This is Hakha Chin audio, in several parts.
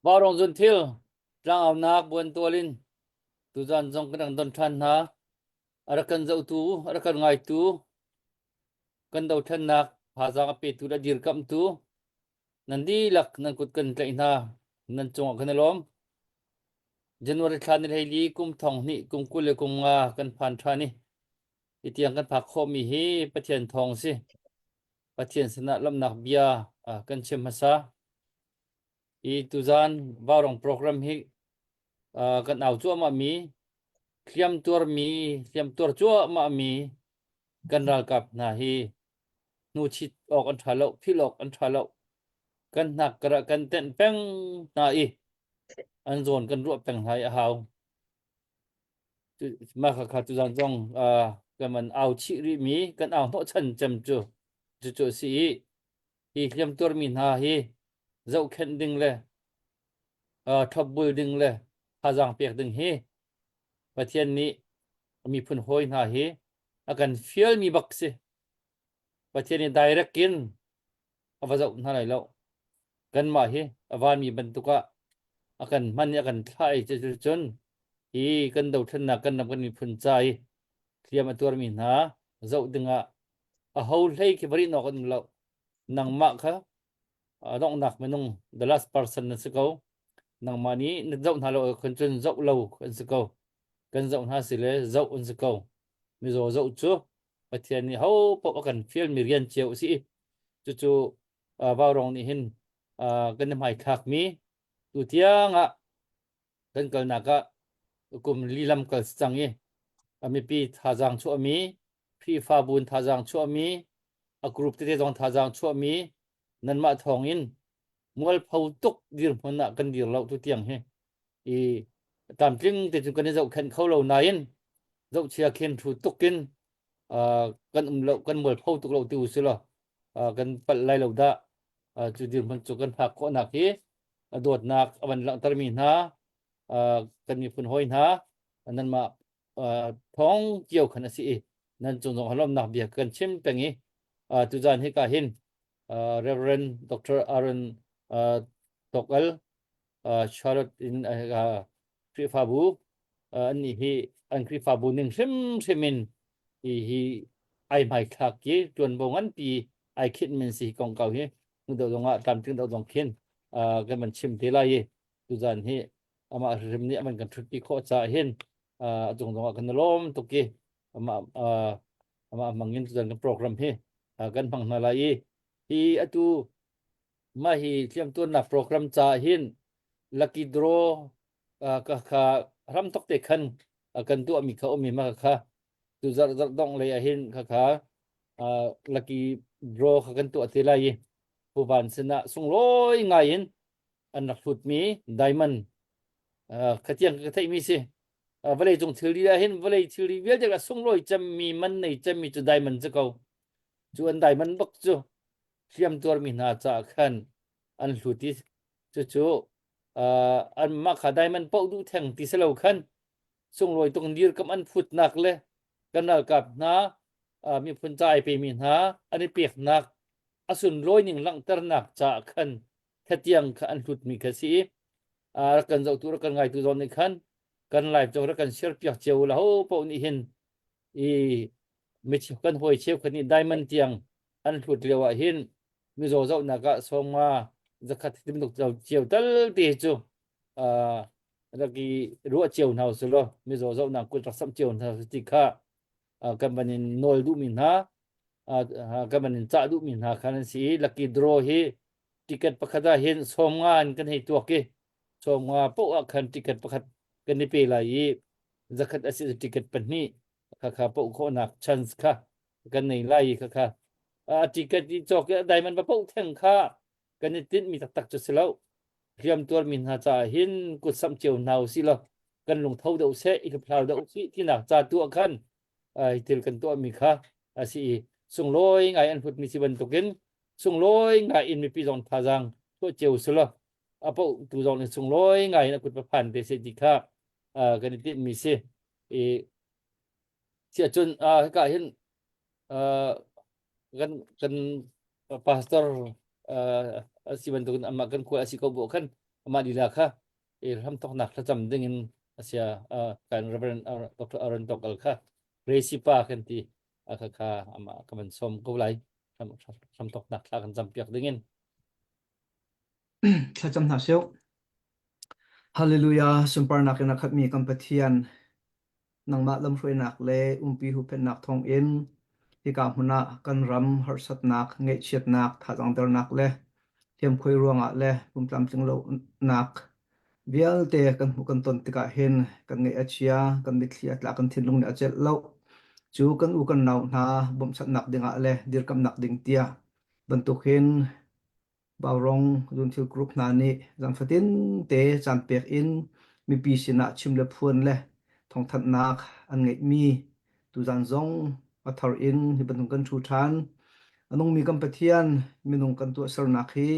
Vaurawng zunthil tlangaunak buantual in tuzan zong kan rak don ṭhan hna. A rak kan zohtu, a rak kan ngaitu, kan dothlennak thazaang a petu le a dirkamhtu nan dihlak nan kut kan tlaih hna. Nan cungah kan i lawm. January thla ni 14 kum thong hnih kum 20 le kum nga kan phan ṭhan i hi tiang kan phak khawhmi hi Pathian thawng si. Pathian sinah lawmhnak bia kan chim hmasa. I tuzan Vaurawng program hi kan au cuahmah mi hliam tuarmi hliam tuar cuahmah mi kan ralkap hna hi hnuchit awk an ṭha lo, philh awk an ṭha lo. Kan hnak karah kan tenh peng hna i an zawn kan ruah peng hna i a hau. Mah kha tuzan zong kan man au chih rih mi kan au hnawhchan cem cu cucu a si i hi hliamtuarmi hna hi zohkhenh ding le ṭhopbul ding le thazaang pek ding hi Pathian nih miphun hawi hna hi a kan fialmi bak si. Pathian nih direct in a va zoh hna lai lo. Kanmah hi a vanmi bantuk ah a kan hman i a kan thlah i cucun hi kan dothlennak kan ram kan miphun ca i hliam a tuarmi hna zoh dingah aho hlei khi va rih nawk an um lo. Nangmah kha a donghnak minung the last person na si ko. Nangmah nih na zoh hna lo ahcun cun zoh lo an si ko. Kan zoh hna si le zoh an si ko. Mizaw zoh cu Pathian nih ho paoh a kan fialmi rian cio a si i cucu Vaurawng nih hin kan i hmaithlakmi tu tiang ah kan kalnak ah kum lilam kal si cang i a mipi thazaang chuahmi Khrihfabu in thazaang chuahmi a group tete zong thazaang chuahmi nanmah thawng in mualpho tuk dirhmun ah kan dir lo tu tiang hi i tlamtling te cu kan i zohkhenh kho lo nain zohchia khin thu tuk in kan um lo kan mualpho tuk lo ti u si law kan palh lai lo dah. Cu dirhmun cu kan phak khawhnak hi dawtnak a van langhtermi hna kan miphun hawi hna nanmah thawng cio khan a si i nan cung zong lawmnak bia kan chim peng i tuzan hi ka hin Reverend Dr. Aaron Tokal Charlotte in Khrihfabu annih hi an Khrihfabu ning hrimhrim in hi hi ai hmaithlak ki ṭuanvo nganpi ai khinh min si kongkau hi hnu deuh zongah tlamtling deuh zong khin kan van chim te lai i tuzan hi amah hrim nih aman kan ṭhutpi khawh caah hin a cung zongah kan lawm tuk i amah amah hmang in tuzan kan program hi kan hmang hna lai i hi atu mah hi hliamtuarnak program caah hin lucky draw ka kha ram tok te khan kan tuahmi kha um i mah kha tu zarh zarh dongh lei ah hin kha kha lucky draw kha kan tuah te lai i puvan sinah sunglawi ngai in an rak hlutmi diamond khatiang ka theihmi si. Vawlei cung thilri ah hin vawlei thilri vialte ka sunglawi cemmi man nei cemmi cu diamond si ko. Cu an diamond bak cu hliam tuarmi hna caah khan an hlut i cucu anmah kha diamond paoh duh theng ti si lo khan sunglawi tuk dirkamh an phutnak le kan ralkap hna miphun ca ai pemi hna an i peknak a sunlawi ning langhternak caah khan khatiang kha an hlutmi kha si i rak kan zohtu rak kan ngaitu zawn nih khan kan live zong rak kan share piak cio la ho paoh nih hin i kan hawi cheukhat nih diamond tiang an hlut lio ah hin mizaw zohnak ah sawmnga zakhat timtuk cio tal te cu rak i ruah cio hna usih law mizaw zohnak kut rak samh cio hna ti kha kan van in nawl duhmi hna kan van in cah duhmi hna khan an si i lucky draw hi ticket pakhat ah hin 50 in kan hei tuak i 50 poh ah khan ticket pakhat kan i pe lai i zakhat a si ticket pahnih kha kha poh khawhnak chance kha kan nei lai i kha kha a ticket i cawk i diamond va poh theng kha kan i tinhmi taktak cu si lo. Hliam tuarmi hna caah hin kut samh cio hna usih law kan lungtho deuh seh i hluphlau deuh usih tinak ca tu ah khan hi thil kan tuahmi kha a si i sunglawi ngai an hlutmi si bantukin sunglawi ngai in mipi zong thazaang tuah cio usih law a poh tu zong nih sunglawi ngai in a kut va phan te seh ti kha kan i tinhmi si. I siahcun hika hin kan kan pastor a si bantukin amah kan khual a si ko bu khan. Amah lila kha i hramthoknak thlacam ding in asia kan Reverend Dr. Aaron Tokal kha Gracie pa kan ti kha kha amah ka van som ko lai hramthoknak thla kan campiak ding in. Thlacam hna sih. Hallelujah sunparnak in a khatmi kan Pathian nangmah lamhruainak le umpi huhphenhnak thawngin hika hmun ah kan ram harsatnak, ngaihchiatnak, thazaang dernak le hliamkhuai ruangah le pumtlamtling lonak vialte kan hmuh kan ton tikah hin kan ngaih a chia, kan mitthli a tla, kan thinlung nih a celh lo. Cu kan u kan nau hna bawmhchanhnak dingah le dirkamhnak ding tiah bantuk hin Vaurawng Zunthil Group hna nih zangfatin te caan pek in mipi sinah chim le phuan le thawngthanhnak an ngeihmi tuzan zong a thar in hi bantuk kan ṭhu ṭhan. A nungmi kan Pathian minung kan tuahsernak hi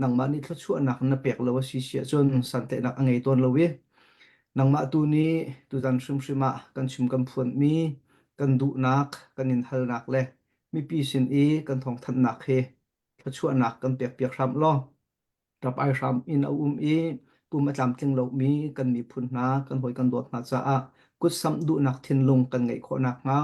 nangmah nih thluachuahnak na pek lo a si si ahcun santlaihnak a ngei tawn lo i nangmah tu nih tuzan hrimhrim ah kan chim kan phuanmi kan duhnak kan in halnak le mipi sin i kan thawngthanhnak hi thluachuahnak kan pekpiak hram law ṭap ai hram in a um i pum a tlamtling lomi kan miphun hna kan hawi kan dawt hna caah kutsamh duhnak thinlung kan ngeih khawh nakhnga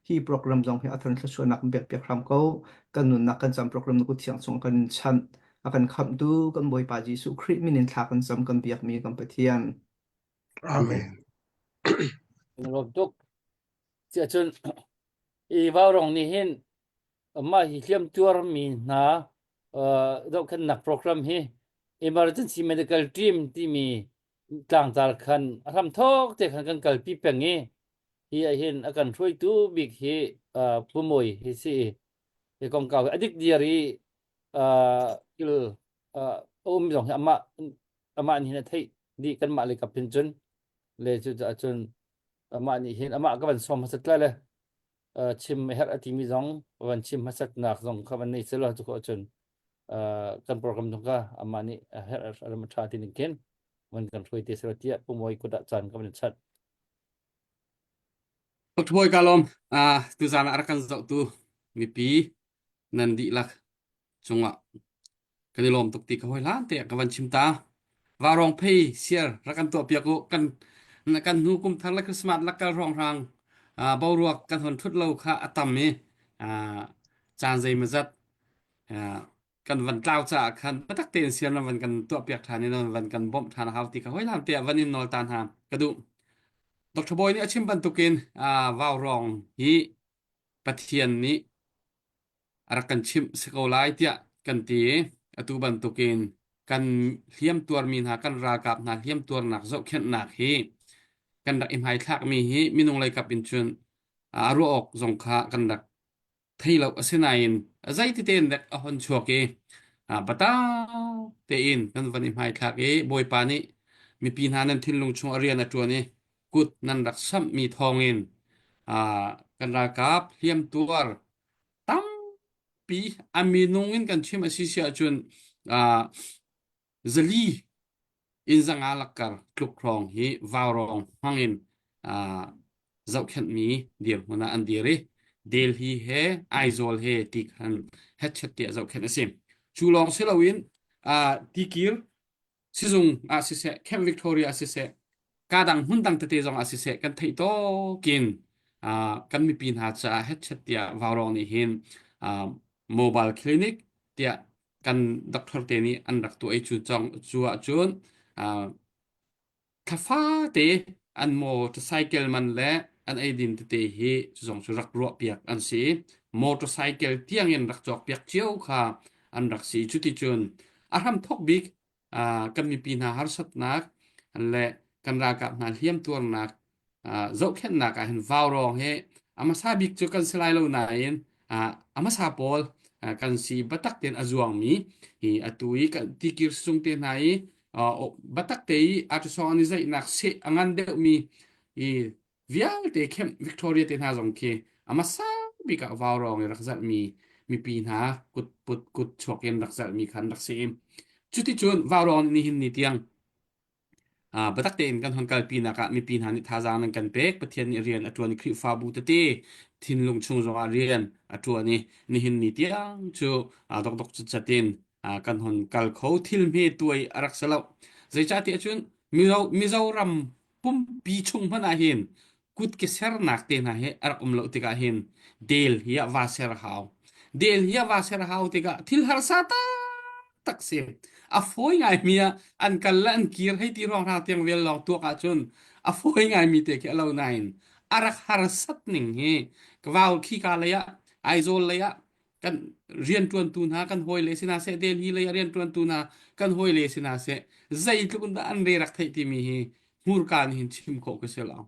hi program zong hi a thar thluachuahnak kan pekpiak hram ko. Kan nunnak kan cam program na kut thiang chung kan in chanh a kan khamhtu kan Bawipa Jesuh Khrih min in thla kan cam kan biakmi kan Pathian. Amen. Lawm tuk. Cun i vaurong nih hin Mah hi hliamtuarmi hna zohkhenhnak program hi Emergency Medical Team timi tlangtar khan a hramthawk te khan kan kalpi peng i hi ahhin a kan hruaitu bik hi Pu Mawi hi si i hi kongkau hi a dik diar i kil a um zong hi amah amah nih hin a theih dih kanmah lei kap hin cun le cucaah cun amah nih hin amah ka van sawm hmasat lai le chim a herh a timi zong van chim hmasatnak zong kha van nei selaw cu khawh cun kan program zong kha amah nih a herh a ram a ṭha ti ning khin van kan hruai te selaw tiah Pu Mawi kut ah caan ka van chanh. Dr. Bawi ka lawm. Tuzaan ah rak kan zohtu mipi nan dihlak cungah kan i lawm tuk ti ka hawi hlan te ka van chim ta. Varong phei siar rak kan tuah piak u kan kan hnu kum thar le Christmas lakal hrawng hrang boruak kan hon thut lo kha a tam i caan zei mazat kan van tlau caah khan biatak tein siar na van kan tuah piak ṭhan i nan van kan bawmh ṭhan a hau ti ka hawi hlan te ah van in nawl ta hna ka duh. Dr. Bawi nih a chim bantukin vaurong hi Pathian nih a rak kan chimh si ko lai tiah kan ti i atu bantukin kan hliamtuarmi hna kan ralkap hna hliamtuarnak zohkhenhnak hi kan rak i hmaithlakmi hi minung leikap in cun a ruah awk zong kha kan rak thei lo asinain zeiti tein dek a hon chuak i biatak tein kan van i hmaithlak i Bawipa nih mipi hna nan thinlung chung a rian a ṭuan i kut nan rak samhmi thawngin kan ralkap hliamtuar tampi a minung in kan chim a si si ahcun zali in zanga lakkar tluk hrawng hi vaurawng hmang in zohkhenhmi dirhmun ah an dir i Delhi he Aizawl he ti khan hetchet tiah zohkhenh a si. Cu lawng si loin tikir sizung ah siseh Camp Victoria ah siseh ka dang hmun dang tete zong ah siseh kan theih tawkin kan mipi hna caah hetchet tiah vaurawng nih hin mobile clinic tiah kan doctor te nih an rak tuah i cu cong cu ahcun thlafate an motorcycle man le an eidin tete hi cu zong cu rak ruahpiak an si. Motorcycle tiangin rak cawkpiak cio kha an rak si. Cuticun a hramthawk bik kan mipi hna harsatnak le kan ralkap hna hliamtuarnak zohkhenhnak ah hin vaurawng hi a hmasa bik cu kan si lai lo nain a hmasa pawl kan si biatak tein a zuangmi hi atu i kan tikir sung te hna i biatak te i artisong an i zaihnak seh a ngan deuhmi i vialte khem Victoria te hna zong khi a hmasa bik ah vaurawng i rak zalhmi mipi hna kut put kut chuak in rak zalhmi khan rak si cuticun vaurawng nih nihin ni tiang Biatak tein kan hon kalpinak ah mipi hna nih thazaang nan kan pek. Pathian nih rian a ṭuan i Khrihfabu tete thinlung chung zongah rian a ṭuan i nihin ni tiang cu dokdok citcat in kan hon kal kho. Thil hme tuai a rak si lo. Zeicahtiah cun Mizo, Mizoram pumpi chung hmanh ah hin kutke sernak te hna hi a rak um lo tikah hin del hi ah va ser a hau. Del hi ah va ser a hau tikah thil harsa taktak si. A fawi ngaimi ah an kal le an kir hei ti ruang hna tiang vial lawng tuak ahcun a fawi ngaimi te khi a lo nain a rak harsat ning hi ka vau khika lei ah Aizawl lei ah kan rianṭuantu hna kan hawile si hna seh Delhi lei ah rianṭuantu hna kan hawile si hna seh zeitluk in dah an re rak theih timi hi hmurka nih hin chim khawh ka si lo.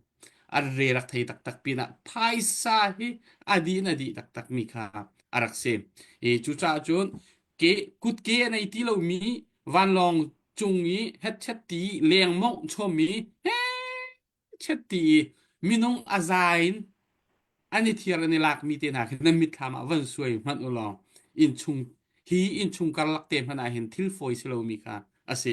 An re rak thei taktak pinah phaisa hi a dih in a dih taktak mi kha a rak si. I cucaah cun ke kutke a nei ti lomi vanlawng cung i hetchet ti leng mongh chommi he chet ti i minung a za in an i thiar an i lakmi te hna khi nan mitthlam ah van suai hmanh u law innchung hi innchung karlak te hmanh ah hin thil fawi si lomi kha a si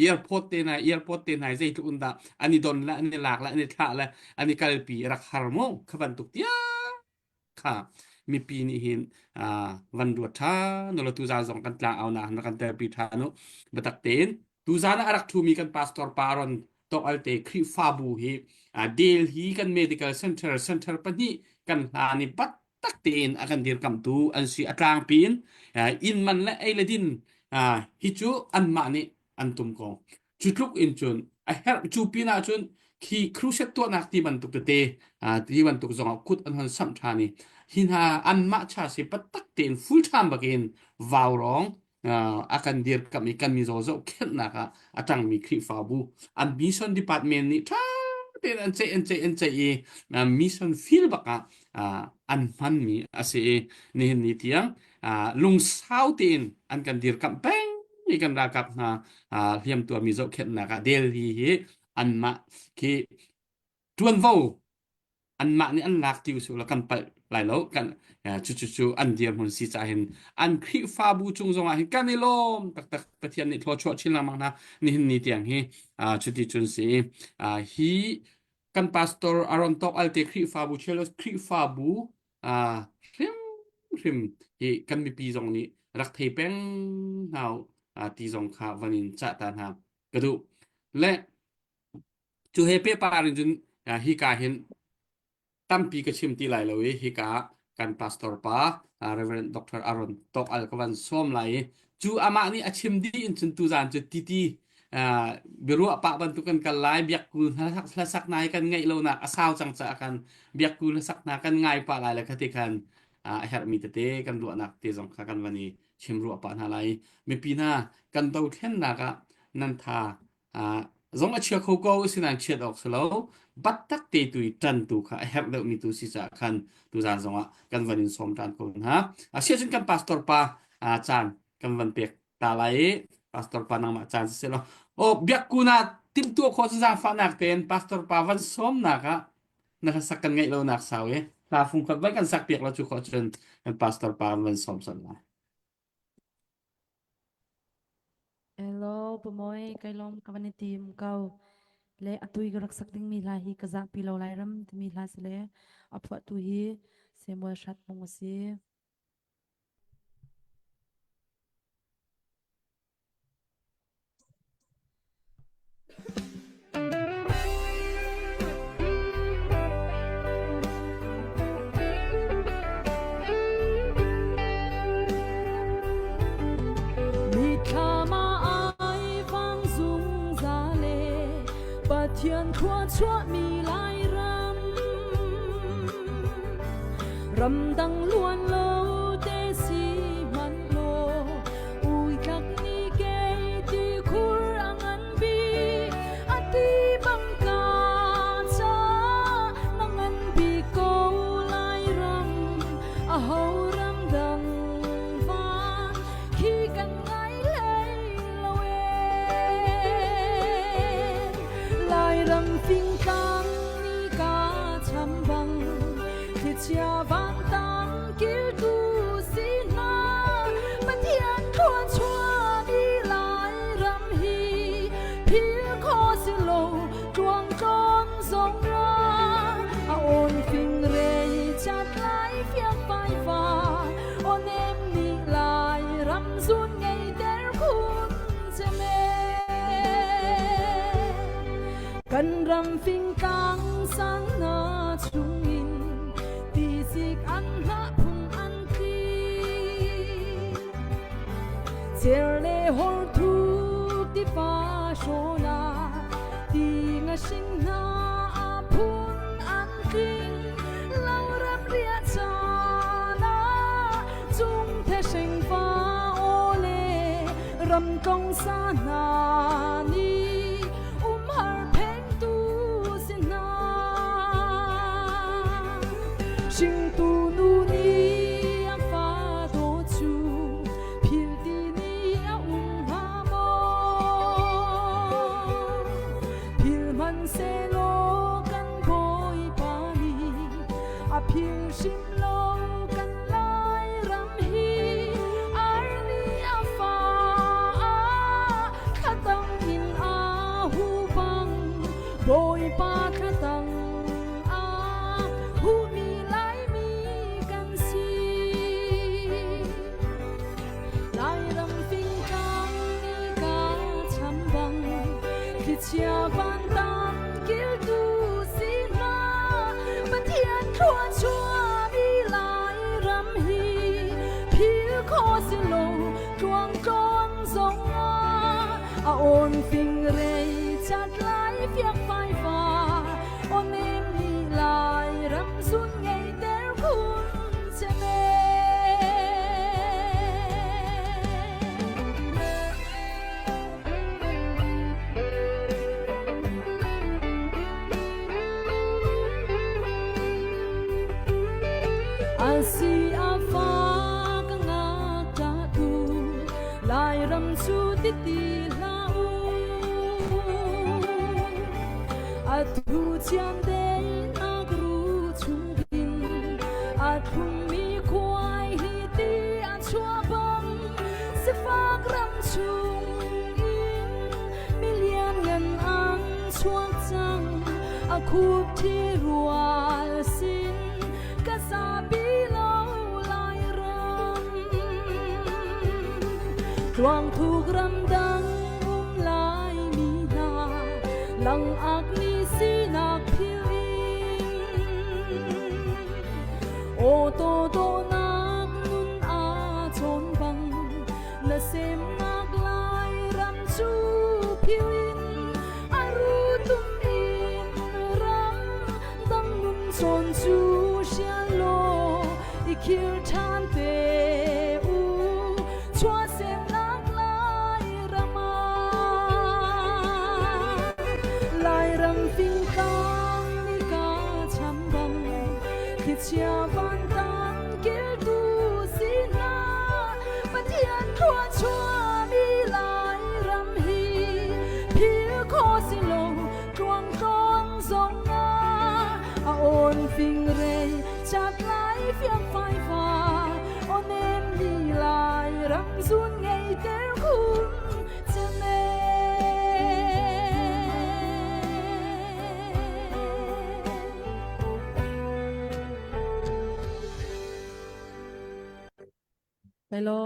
i airport te hna airport te hna zeitluk in dah an i don le an i lak le an i thlah le an i kalpi rak har mu kha bantuk tiang kha mipi nih hin van ruat ṭhan ulaw tuzaan zong kan tlang au nak kan telpi ṭhan u biatak tein tuzaan ah a rak ṭhumi kan pastor pa Ron Tawk Alte Khrihfabu hi Delhi kan medical center center pahnih kan hlan i tak tein a kan dirkamhtu an si a tlangpi in inn man le ei le din hi cu anmah nih an tum ko Cu tluk in cun a herh cu pin ah cun khi crusade tuahnak ti bantuk tete ti bantuk zongah kut an hon samh ṭhan i hi hna anmah cha si patak tein full time bakin vaurawng a kan dirkamh i kan mizaw zohkhenhnak ah a ṭangmi Khrihfabu an mission department nih ṭha tein an ceih an ceih an ceih i mission field bak ah an hmanmi a si i nihin ni tiang lungsau tein an kan dirkamh peng i kan ralkap hna hliamtuarmi zohkhenhnak ah Delhi hi anmah khi ṭuanvo anmah nih an lak ti usih law kan palh lai lo kan cu cu cu an dirhmun si caah hin an Khrihfabu cung zongah hin kan i lawm taktak Pathian nih thluachuah chin lengmang hna nihin ni tiang hi cuti cun si hi kan pastor Aaron Tok Alte Khrihfabu Chelos Khrihfabu hrimhrim hi kan mipi zong nih rak thei peng hna ti zong kha van in cah ta hna ka duh. Le cu he pehpar in cun hika hin tampi ka chim ti lai lo i hika kan pastor pa Reverend Dr. Aaron Tok Al ka van sawm lai i cu amah nih a chim dih in cun tuzaan cu titi biaruah pah bantuk kan kal lai biakku hlasak hna hi kan ngeih lonak a sau cang caah kan biakku hlasak hna kan ngai pah lai le khati khan a herhmi tete kan ruahnak te zong kha kan van i chim ruah pah hna lai mipi hna kan dothlennak ah nan tha zong a chia kho ko sinain chiat awk si lo battak te tu i ṭan tu kha a herh deuhmi tu si caah khan tuzaan zongah kan van in sawm ṭhan ko hna asiahcun kan pastor pa caan kan van pek ta lai i pastor pa nangmah caan si law oh biakkun ah timhtuah khawh cu zaangfahnak tein pastor pa van sawmnak ah na hlasak kan ngeih lonak sau i hla fungkhat van kan sak piak lo cu khawh cun kan pastor pa van sawm sal lai Hello, pamoy, kai lom ka van i tim ko. Le atui ka rak sak dingmi hla hi ka zahpi lo lai ram timi hla si le a phuahtu hi Samuel Hrat Mung a si. Mithlam ah ai vang zungzal e Pathian khua chuahmi Lairam Ramdang luan lo te si hmanh law uitlak ni kei ti khur a ngan bik a ti bang ka ca na ngan bik ko Lairam a ho ram dang van khi kan ngai hlei lo e Lairam fingtlang ni ka cham bang thlichia vantang kiltu si hna Pathian khua chuahmi Lairam hi phil kho si lo tluang tlawn zong ra a awn fingrei chat lai fiak vai va aw nem nih Lairam zun ngei ter khun che men. Kan ram fingtlang sang hna chungin tisik an hlah phung an tli. Cer le hor thuk tiva hrawna ti nga hring hna a phun an tling loram riah caan ah cung the hring fa aw le ram kong sa hna nih umhar phengtu si hna. Hringtu nu nih a fa dawt cu philh ti ni a um hnga maw? Philh hmanhsehlaw kan Bawipa nih a philh hrim lo kan Lairam hi arni a fa thlatang in a hu bang Bawipa thlatang a humi Laimi kan si. Lairam fingtlang ni ka cham bang thlichia vantam kiltu si hna Pathian thluachuah Lairam hi phil kho si lo tluang tlawn zong ah a awn fingrei chat lai fiak fai fa aw nem ni Lairam sun ngei ter khun che me. Asi a fa ka ngakṭah tu Lairam cu titi hlah u. A thu thiam tein a ru chungin a thlummi khuai hi ti a chuah bang sifak ram chung in milian ngan an chuak cang a khup thi rual sin ka zapi lo lai ram tluang thuk ram dang um lai mi hna langak ni sinak phil in aw to dawhnak nun a chawn bang na semnak lai ram cu phil in a ru tum in ram dang nun chawn cu sial law i khir ṭhan te u chuahsemnak Lairam ah Lairam fingtlang ni ka cham bang thlichia vantan kiltu si hna Pathian thluachuahmi Lairam hi phil kho si lo tluang tlawn zong ah a awn fingrei chat lai fiang fai fa aw nem ni lai ram zun ngei ter khun chame. Hello.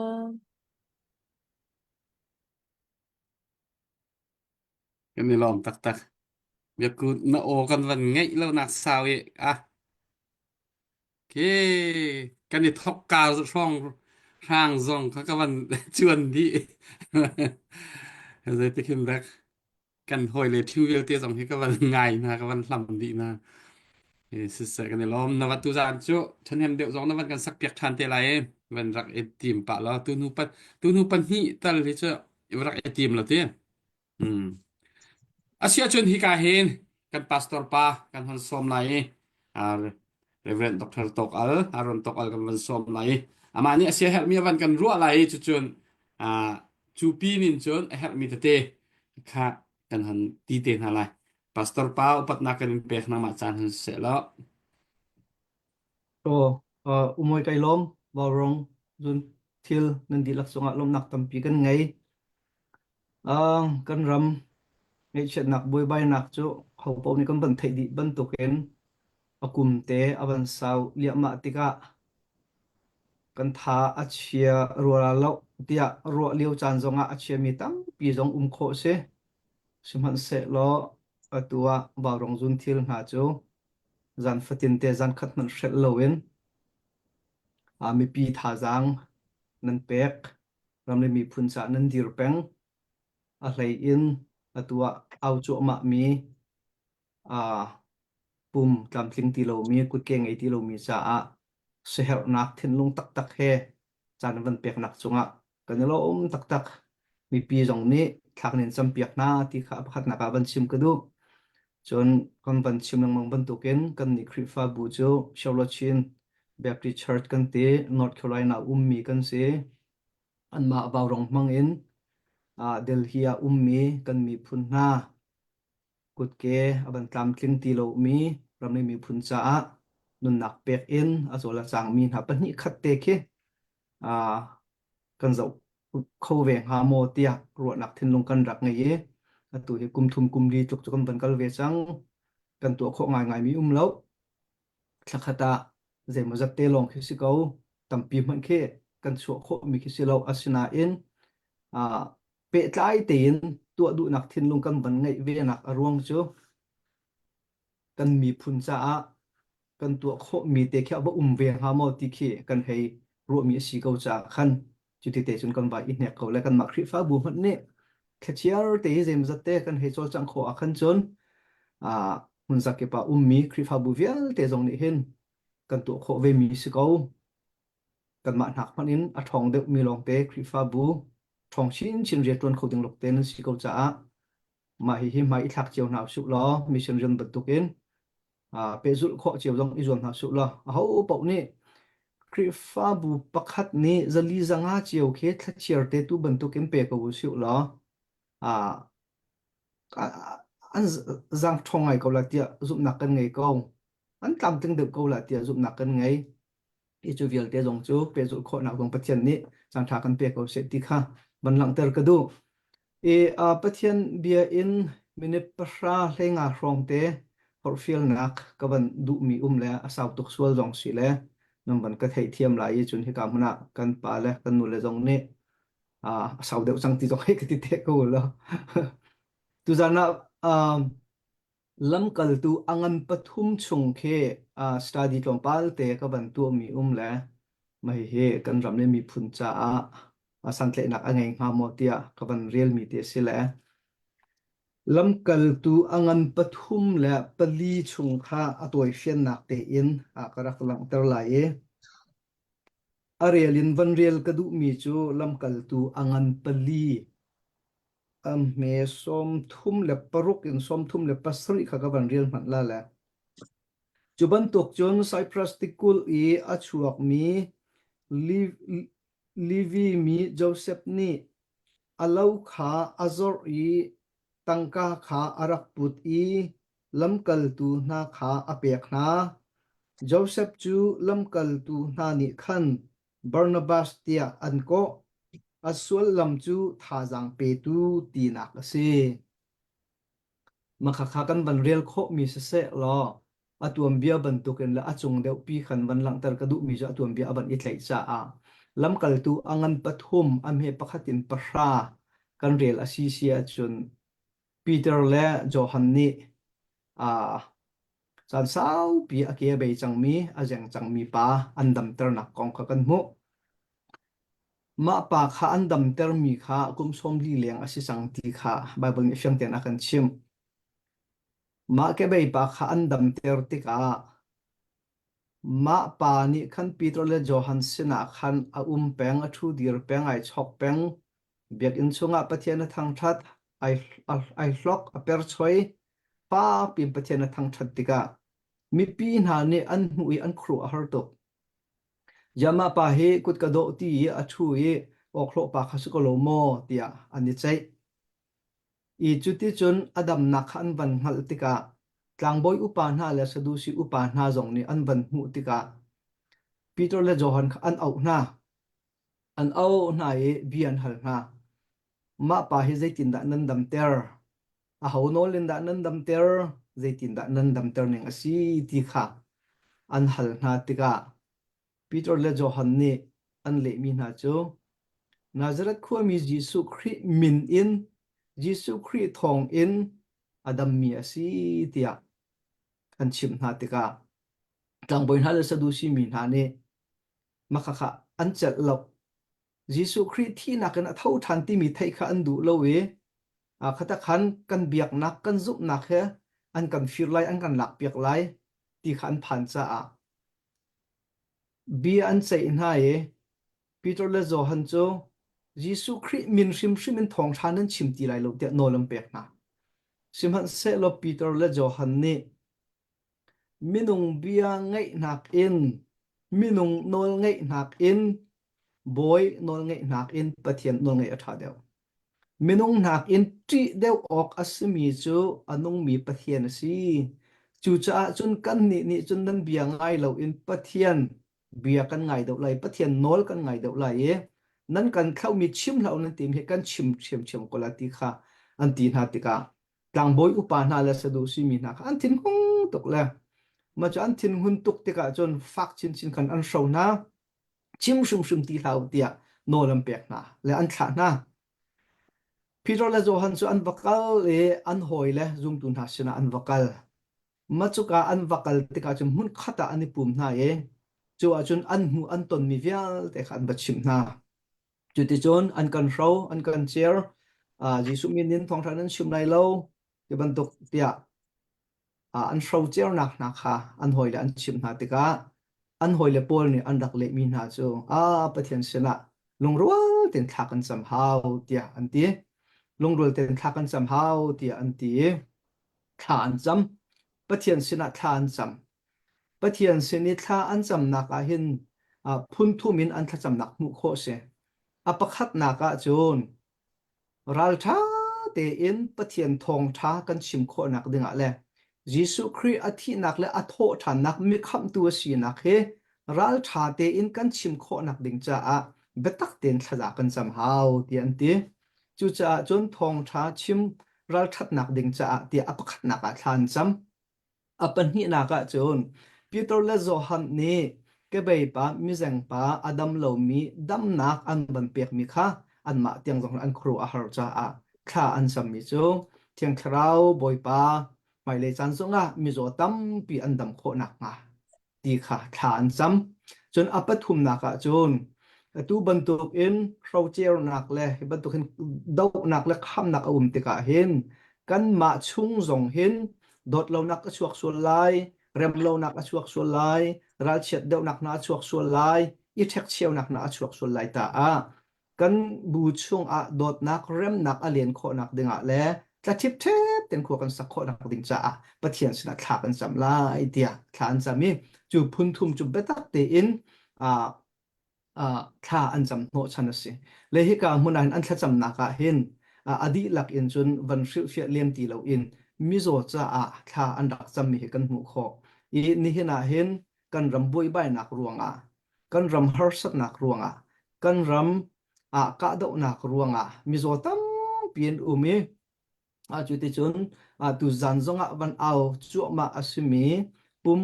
Kan i lawm taktak. Biakku na aw kan van ngeih lo nak sau i ah ke kan i thok ka hrawng hrang zong kha ka van cuan dih. Zeitik hin dak kan hawi le ṭhiu vialte zong hi ka van ngai hna ka van hlam dih hna. Siseh kan i lawm. Na va tuzaan cu ṭhahnem deuh zong na van kan sak piak ṭhan te lai i van rak i tim pah law tu hnu pa tu hnu pahnih tal hi cu rak i tim lo ti. Hmm. Asiahcun hika hin kan pastor pa kan hon sawm lai i Reverend Dr. Tok Al, Aaron Tok Al kan van sawm lai i amah nih a sia herhmi a van kan ruah lai i cucun cu pin in cun a herhmi tete kha kan hon ti te hna lai. Pastor pa upatnak kan in pek nangmah caan hun seh law. Aw, uh, umawi kai lawm, vaurawng, zun thil nan dihlak cungah lawmhnak tampi kan ngei. Uh, kan ram ngaihchiatnak buaibainak cu hopaoh nih kan van theih dih bantukin a kum te a van sau liahmah tikah kan tha a chia rua lo tiah ruah lio caan zongah a chiami tampi zong um khawh si. Sihmanhsehlaw. Atu ah vaurawng zunthil hna cu zan fatin te zan khat hmanh hrelh loin mipi thazaang nan pek, ram le miphun caah nan dir peng. A hlei in atu ah au cuahmah mi pum tlamtling ti lomi, kutke ngei ti lomi caah siaherhnak thinlung taktak he caan van peknak cungah kan i lawm taktak. Mipi zong nih thlak nin campiak hna ti kha pakhatnak ah van chim ka duh. Cun kan van chim lengmang bantukin kan nih Khrihfabu cu Charlotte Chin Baptist Church kan ti, North Carolina ummi kan si. Anmah vaurawng hmang in Delhi ah ummi kan miphun hna kutke a van tlamtling ti lomi ram le miphun caah nunnak pek in a zawl a cangmi hna pahnih khat te khi kan zoh kho ve hnga maw tiah ruahnak thinlung kan rak ngei i atu hi kum thum kum li tluk cu kan van kal ve cang. Kan tuah khawh ngaingaimi um lo. Thlakhat ah zeimawzat te lawng khi si ko. Tampi hmanh khi kan chuah khawhmi khi si lo. Asinain pehtlai tein tuah duhnak thinlung kan van ngeih venak a ruang cu kan miphun caah kan tuah khawhmi te khi a va um ve hnga maw ti khi kan hei ruahmi a si ko caah khan cuti te cun kan vai i hnek ko le kanmah Khrihfabu hmanh nih thlachiar te hi zeimawzat te kan hei cawlcangh khawh ah khan cun hmun zakip ah ummi Khrihfabu vialte zong nih hin kan tuah khawh vemi si ko. Kanmah hnak hmanh in a ṭhawng deuhmi lawngte Khrihfabu ṭhawng chinchin rianṭuan kho ding lawngte nan si ko caah mah hihi hmai i thlak cio hna usih law mission rian bantukin pehzulh khawh cio zong i zuam hna usih law aho paoh nih Khrihfabu pakhat nih zali zanga cio khi thlachiar te tu bantukin pe ko usih law an zaang ṭhawng ngai ko la tiah zumhnak kan ngei ko. An tlamtling deuh ko la tiah zumhnak kan ngei. Hi cu vialte zong cu pehzulh khawhnak zong Pathian nih caanṭha kan pe ko seh ti kha van langhter ka duh. I uh, Pathian bia in minute pahra hleinga hrawng te forhfialnak ka van duhmi um le a sau tuk sual zong si le nan van ka theihthiam lai i cun hika hmun ah kan pa le kan nu le zong nih uh, a sau deuh cang ti zong hei ka ti te ko lo. Tuzan ah uh, Lamkaltu a ngan pathum chung khi study tlawmpal te ka van tuahmi um le mah hihi kan ram le miphun caah santlaihnak a ngei hnga maw tiah ka van relmi te a si le lamkaltu a ngan pathum le pali chung kha a tawifiannak tein ka rak langhter lai i a rel in van rel ka duhmi cu lamkaltu a ngan pali A hme 36 in 37 kha ka van rel hmanh la le. Cu bantuk cun Cyprus tikulh i a chuakmi Levi mi Josef nih a lo kha a zorh i tangka kha a rak put i lamkaltu hna kha a pek hna. Josef cu lamkaltu hna nih khan Barnabas tiah an kawh. A sullam cu thazaang petu tinak a si. Makhakha kan van rel khawhmi siseh law a tuanbia bantukin le a cung deuhpi khan van langhter ka duhmi cu a tuanbia a van i tlaih caah lamkaltu a ngan pathum a hme pakhat in pahra kan rel a si si ahcun Peter le Johan nih aa Caan saupi a ke a bei cangmi, a zeng cangmi pa an damternak kong kha kan hmuh. Mah pa kha an damtermi kha kum 40 leng a si cang ti kha Baibal nih fiang tein a kan chimh. Mah kebei pa kha an damter tikah mah pa nih khan Peter le Johan sinah khan a um peng, a ṭhu dir peng, ai chok peng. Biakinn chungah Pathian a thangṭhat, ai, ai hlok, a perchoi. Pa piin Pathian a thangṭhat tikah mipi hna nih an hmuh i an khuaruah a har tuk. Yamah pa hi kut ka dawh ti i a ṭhu i awkhlawh pa kha si ko lo maw tiah an i ceih. I cuticun a damnak kha an van hngalh tikah tlangbawi upa hna le Sadusi upa hna zong nih an van hmuh tikah Peter le Johan kha an auh hna. An auh hna i bia an hal hna. Mah pa hi zeitindah nan damter? Aho nawl in dah nan damter? Zeitindah nan damter ning a si ti kha an hal hna tikah Peter le Johan nih an lehmi hna cu Nazareth khuami Jesuh Khrih min in Jesuh Khrih thawng in. a dammi a si tiah an chimh hna tikah tlangbawi hna le Sadusi mi hna nih makhakha an celh lo. Jesuh Khrih thihnak in a tho ṭhan timi theih kha an duh lo i khata khan kan biaknak kan zumhnak he an kan fir lai an kan lakpiak lai ti kha an phan caah bia an ceih hna i Peter le Johan cu Jesuh Khrih min hrimhrim in thawngṭha nan chim ti lai lo tiah nawl an pek hna. Sihmanhsehlaw Peter le Johan nih minung bia ngaihnak in minung nawl ngaihnak in bawi nawl ngaihnak in Pathian nawl ngaih a ṭha deuh. Minung nakin ṭih deuh awk a simi cu a nungmi Pathian a si. Cucaah cun kannih nih cun nan bia ngai loin Pathian bia kan ngai deuh lai, Pathian nawl kan ngai deuh lai i nan kan thlauhmi chim hlah u nan timi hi kan chim ṭhiamṭhiam ko lai ti kha an ti hna tikah tlangbawi upa hna le Sadusi mi hna kha an thinhung tuk le mah cu an thinhun tuk tikah cun fak chinchin khan an hro hna. Chim hrimhrim ti hlah u tiah nawl an pek hna le an thlah hna. Peter le Johan cu an va kal i an hawile zumtu hna sinah an va kal. Mah cuka an va kal tikah cun hmunkhat ah an i pum hna i cu ahcun an hmuh an tonmi vialte kha an va chimh hna. Cuticun an kan hro, an kan cer, Jesuh min in thawngṭha nan chim lai lo, ti bantuk tiah an hrocernak hna kha an hawile an chimh hna tikah an hawile pawl nih an rak lehmi hna cu ah Pathian sinah lungrual tein thla kan cam hau tiah an ti. Lungrual tein thla kan cam hau tiah an ti i thla an cam. Pathian sinah thla an cam. Pathian sin i thla an camnak ah hin phun thum in an thlacamnak hmuh khawh a si. A pakhatnak ah cun Ralṭha tein Pathian thawngṭha kan chim khawhnak dingah le Jesuh Khrih a thihnak le a thawhṭhannak mikhamhtu a sinak hi ralṭha tein kan chim khawhnak ding caah biatak tein thlaza kan cam hau tiah an ti. Cucaah cun thawngṭha chim ralṭhatnak ding caah tiah a pakhatnak ah thla an cam. A pahnihnak ah cun Peter le Johan nih kebei pa, mizeng pa, a dam lomi damnak an van pekmi kha anmah tiang zong an khuaruah a har caah thla an cammi cu Thiang Thlarau Bawipa hmailei caan zongah mizaw tampi an dam khawh nakhnga ti kha thla an cam. Cun a pathumnak ah cun atu bantukin hrocernak le hi bantukin dohnak le khamnak a um tikah hin kanmah chung zong hin dawtlonak a chuak sual lai, remlonak a chuak sual lai, ralchiat deuhnak hna a chuak sual lai, i ṭhekcheunak hna a chuak sual lai ta ah kan bu chungah dawtnak remnak a len khawhnak dingah le tlathip ṭhep ten khua kan sak khawhnak ding caah Pathian sinah thla kan cam lai tiah thla an cam i cu phun thum cu biatak tein uh, uh, thla an cam hnawhchan a si. Le hika hmun ah hin an thlacamnak ah hin uh, a dihlak in cun van hrilhfiah lem ti loin mizaw caah thla an rak cammi hi kan hmuh khawh. I nihin ah hin kan ram buaibainak ruangah kan ram harsatnak ruangah kan ram ah kahdohnak ruangah mizaw tampi an um i cu ti cun tu zan zongah van au cuahmah a simi pum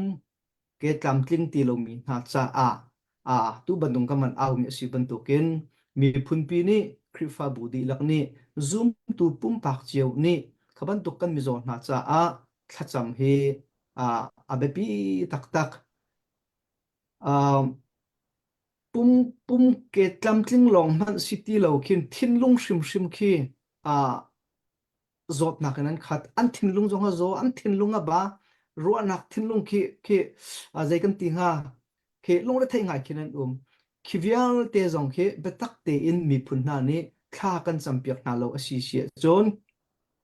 ke tlamtling ti lomi hna caah tu bantuk kan van aumi a si bantukin miphunpi nih Khrihfabu dihlak nih zumtu pumpak cio nih kha bantuk kan mizaw hna caah thlacam hi a biapi taktak. Um, pum pum ke tlamtling lawng hmanh si ti lo khin thinlung hrimhrim khi uh, zawtnak in an khat an thinlung zong a zaw an thinlung a ba ruahnak thinlung khi khi uh, zei kan ti hnga khi lungre thei ngai khin an um khi vialte zong khi biatak tein miphun hna nih thla kan campiak hna lo a si si ahcun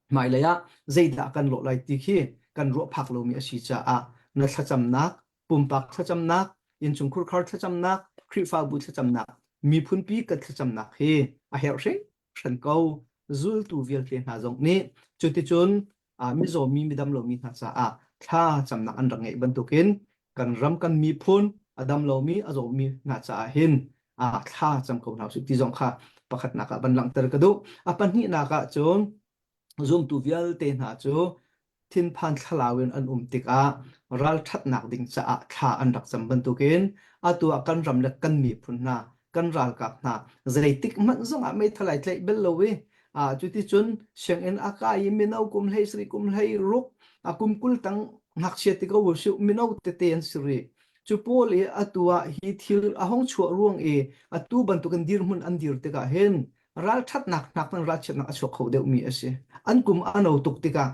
hmailei ah zeidah kan lawh lai ti khi kan ruah phak lomi a si caah na thlacamnak pumpak thlacamnak, innchungkhur thlacamnak, Khrihfabu thlacamnak, miphunpi kan thlacamnak hi a herh hringhran ko. Zultu vialte hna zong nih cuticun mizaw mi midam lomi hna caah thla camnak an rak ngeih bantukin kan ram kan miphun a dam lomi a zawmi hna caah hin thla cam ko hna usih ti zong kha pakhatnak ah van langhter ka duh. A pahnihnak ah cun zumtu vialte hna cu thinphan thlalau in an um tikah ralṭhatnak ding caah thla an rak cam bantukin atu ah kan ram le kan miphun hna kan ralkap hna zeitik hmanh zongah meithal ai tlaih bel lo i. Cuticun sianginn a kai i mino kum hlei sarih kum hlei ruk kum 20 tang ngakchia ti ko usih mino tete an si rih. Cu pawl i atu ah hi thil a hong chuah ruang i atu bantukin dirhmun an dir tikah hin ralṭhatnak hnak in ralchiatnak a chuak kho deuhmi a si. An kum a no tuk tikah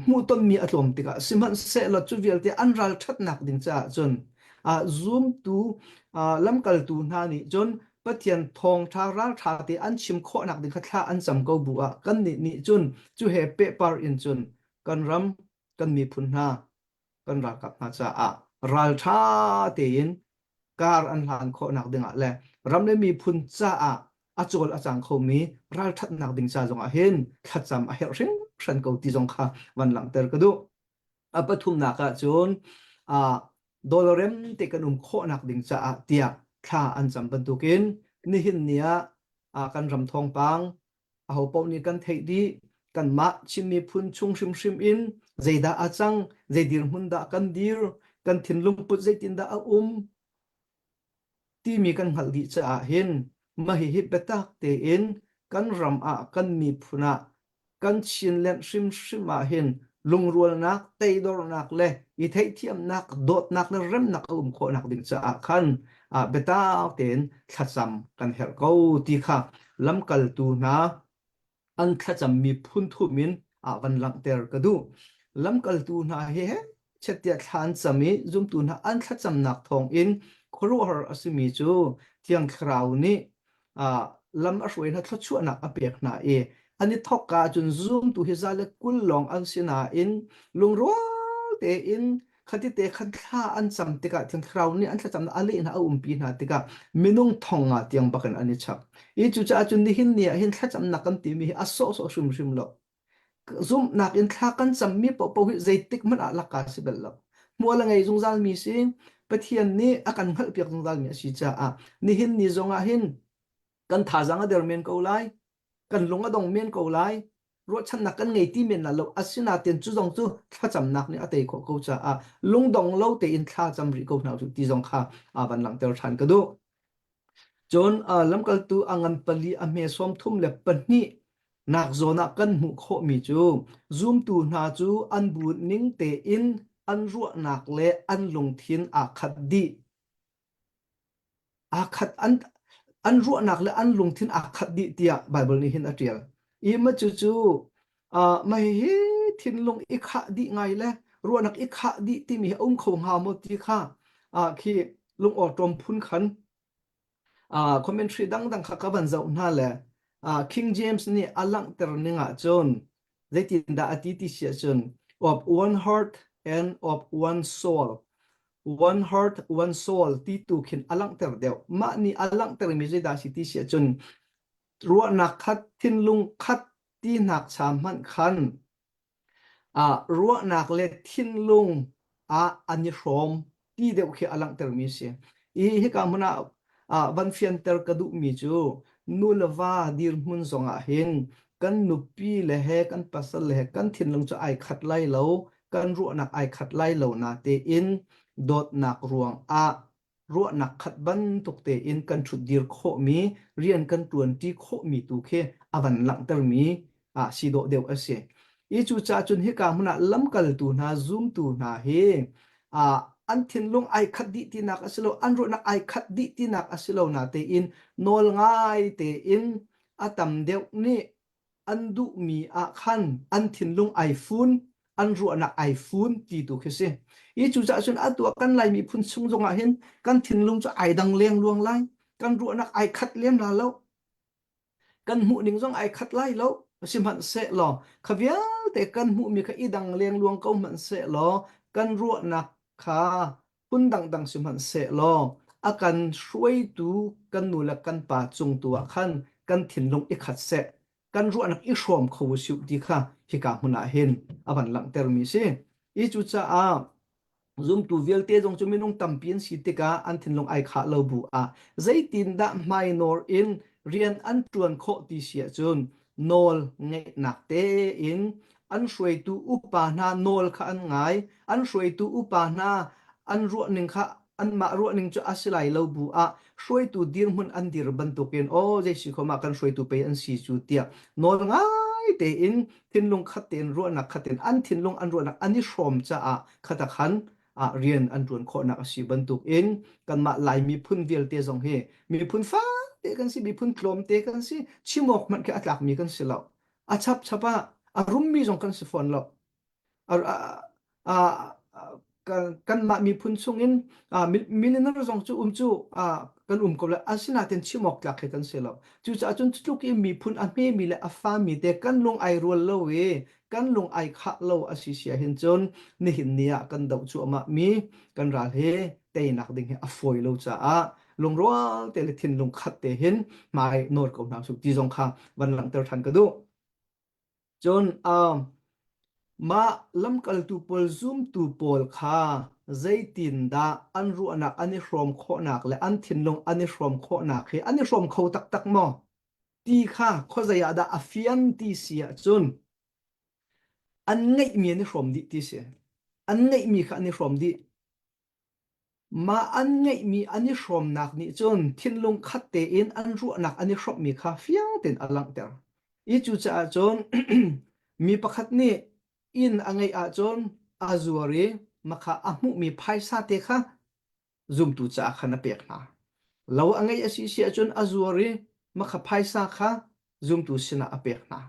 hmuhtonmi a tlawm tikah sihmanhsehlaw cu vialte an ralṭhatnak ding caah cun zumtu lamkaltu hna nih cun Pathian thawngṭha ralṭha te an chim khawhnak ding kha thla an cam ko bu ah kannih nih cun cu he pehpar in cun kan ram kan miphun hna kan ralkap hna caah ralṭha tein kar an hlan khawhnak dingah le ram le miphun caah a cawl a cang khomi ralṭhatnak ding ca zongah hin thlacam a herh hringhran ko ti zong kha van langhter ka duh. A pathumnak ah cun dollarem te kan um khawhnak ding caah tiah thla an cam bantukin nihin ni ah kan ram thawngpang aho paoh nih kan theih dih kanmah Chin miphun chung hrimhrim in zeidah a cang zei dirhmun dah kan dir kan thinlung put zeitindah a um timi kan hngalh dih caah hin mah hihi biatak tein kan ram ah kan miphun ah kan Chinland hrimhrim ah hin lungrualnak teidornak le i theihthiamnak dawtnak le remnak a um khawhnak ding caah khan biatak tein thlacam kan herh ko ti kha lamkaltu hna an thlacammi phun thum in ah van langhter ka duh. Lamkaltu hna hi chet tiah thla an cam i zumtu hna an thlacamnak thawngin khuaruahhar a simi cu Thiang Thlarau nih lam a hruai hna thluachuahnak a pek hna i an i thawkka ahcun zumtu hi za le 20 lawng an si nain lungrual tein khatite khan thla an cam tikah Thiang Thlarau nih an thlacamnak a leh hna a umpi hna tikah minung thong nga tiang bakin an i chap. I cucaah cun nihin ni ah hin thlacamnak kan timi hi a sawhsawh hrimhrim lo. Zumhnak in thla kan cammi paohpaoh hi zeitik hmanh ah laka si bal lo. Hmual a ngei zungzalmi si, Pathian nih a kan hngalhpiak zungzalmi a si caah nihin ni zong ah hin kan thazaang a der men ko lai, kan lung a dong men ko lai, ruahchannak kan ngei ti men la lo. Asinain cu zong cu thlacamnak nih a tei khawh ko caah lungdong lo tein thla cam rih ko hna u ti zong kha a van langhter ṭhan ka duh. Cun lamkaltu a ngan pali a hme 32 nak zawn ah kan hmuh khawhmi cu zumtu hna cu an bu ning tein an ruahnak le an lungthin aa khat dih. Aa khat an an ruahnak le an lungthin aa khat dih tiah Baibal nih hin a ṭial. I mah cucu uh, mah hihi thinlung i khah dih ngai le ruahnak i khah dih timi hi a um kho hnga maw ti kha uh, khi lungawṭawm phun khan uh, commentary dangdang kha ka van zoh hna le uh, King James nih a langhter ning ahcun zeitindah a ti ti si ahcun of one heart and of one soul one heart one soul ti tu khin a langhter deuh mah nih a langhter mi zeidah si ti si ahcun ruahnak khat thinlung khat ti hnak cha hmanh khan ruahnak le thinlung ah an i hrawm ti deuh khi a langhtermi a si. I hika hmun ah van fianter ka duhmi cu nu le va dirhmun zongah hin kan nupi le he kan pasal le he kan thinlung cu ai khat lai lo, kan ruahnak ai khat lai lo na tein dawtnak ruangah ruahnak khat bantuk tein kan ṭhutdir khawhmi, rian kan ṭuanṭi khawhmi tu khi a van langhtermi ah si dawh deuh a si. I cucaah cun hika hmun ah lamkaltu hna, zumtu hna hi ah an thinlung ai khat dih tinak a si lo, an ruahnak ai khat dih tinak a si lo na tein nawl ngai tein a tam deuh nih an duhmi ah khan an thinlung ai fun, an ruahnak ai fun ti tu khi si. I cucaah cun atu ah kan Lai miphun chung zongah hin kan thinlung cu ai dang lengluang lai, kan ruahnak ai khat lem la lo, kan hmuhning zong ai khat lai lo. Sihmanhsehlaw kha vialte kan hmuhmi kha i dang lengluang ko hmanhsehlaw kan ruahnak kha phun dangdang sihmanhsehlaw a kan hruaitu kan nu le kan pa cung tu ah khan kan thinlung i khat seh kan ruahnak i hrawm kho u sih ti kha hika hmun ah hin a van langhtermi si. I cucaah zumtu vialte zong cu minung tampi an si tikah an thinlung ai khah lo bu ah zeitindah hmainawr in rian an ṭuan khawh ti si ahcun nawl ngeihnak tein an hruaitu upa hna nawl kha an ngai an hruaitu upa hna an ruahning kha. Anmah ruahning cu a si lai lo bu ah hruaitu dirhmun an dir bantukin aw zei si khom ah kan hruaitu pei an si cu tiah nawl ngai tein thinlung khat tein ruahnak khat tein an thinlung an ruahnak an i hrawm caah khatak han ah rian an ṭuan khawhnak a si bantukin kanmah Lai miphun vialte zong hi miphun fate kan si miphun tlawmte kan si chim awk hmanh khi a tlakmi kan si lo a chapchap ah a rummi zong kan si fawn lo kanmah miphun chungin millionaire zong cu um cu kan um ko lai asinain chim awk tlak he kan si lo cucaah cun tluk i miphun a hmemi le a fami te kan lung ai rual lo i kan lung ai khah lo a si sia hin cun nihin ni ah kan doh cuahmah mi kan ral hi teinak ding hi a fawi lo caah lungrual te le thinlung khat te hin hmai nawr ko hna usih ti zong kha van langhter than ka duh. Cun mah lamkaltu pawl zumtu pawl kha zeitindah an ruahnak an i hrawm khawhnak le an thinlung an i hrawm khawhnak hi an i hrawm kho taktak maw ti kha khuazei ah dah a fian ti si ahcun an ngeihmi an i hrawm dih ti si. An ngeihmi kha an i hrawm dih. Mah an ngeihmi an i hrawmnak nih cun thinlung khat tein an ruahnak an i hrawmhmi kha fiang tein a langhter. I cucaah cun mi pakhat nih inn a ngeih ahcun a zuar i makha a hmuhmi phaisa te kha zumtu caah khan a pek hna. Lo a ngeih a si si ahcun a zuar i makha phaisa kha zumtu sinah a pek hna.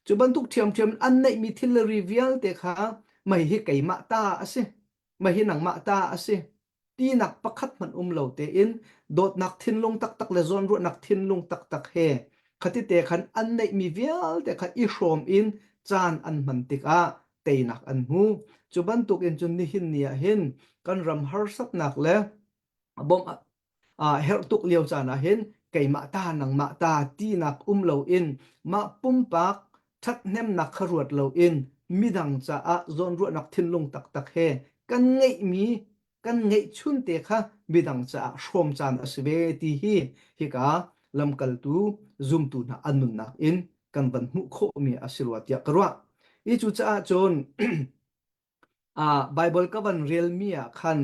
Cu bantuk ṭhiamṭhiam an neihmi thilri vialte kha mei hi keimah ta a si. Mah hi nangmah ta a si tinak pakhat hmanh um lo tein dawtnak thinlung taktak le zawnruahnak thinlung taktak he khatite khan an neihmi vialte kha i hrawm in caan an hman tikah teinak an hmu. Cu bantukin cun nihin ni ah hin kan ram harsatnak le bawmh herh tuk lio caan ah hin keimah ta nangmah ta tinak um loin mah pumpak ṭhathnemnak kha ruat loin midang caah zawnruahnak thinlung taktak he kan ngeihmi kan ngeihchun te kha midang caah hrawm caan a si ve ti hi hika lamkaltu zumtu hna an nunnak in kan van hmuh khawhmi a si rua tiah ka ruah. I cucaah cun Baibal ka van relmi ah khan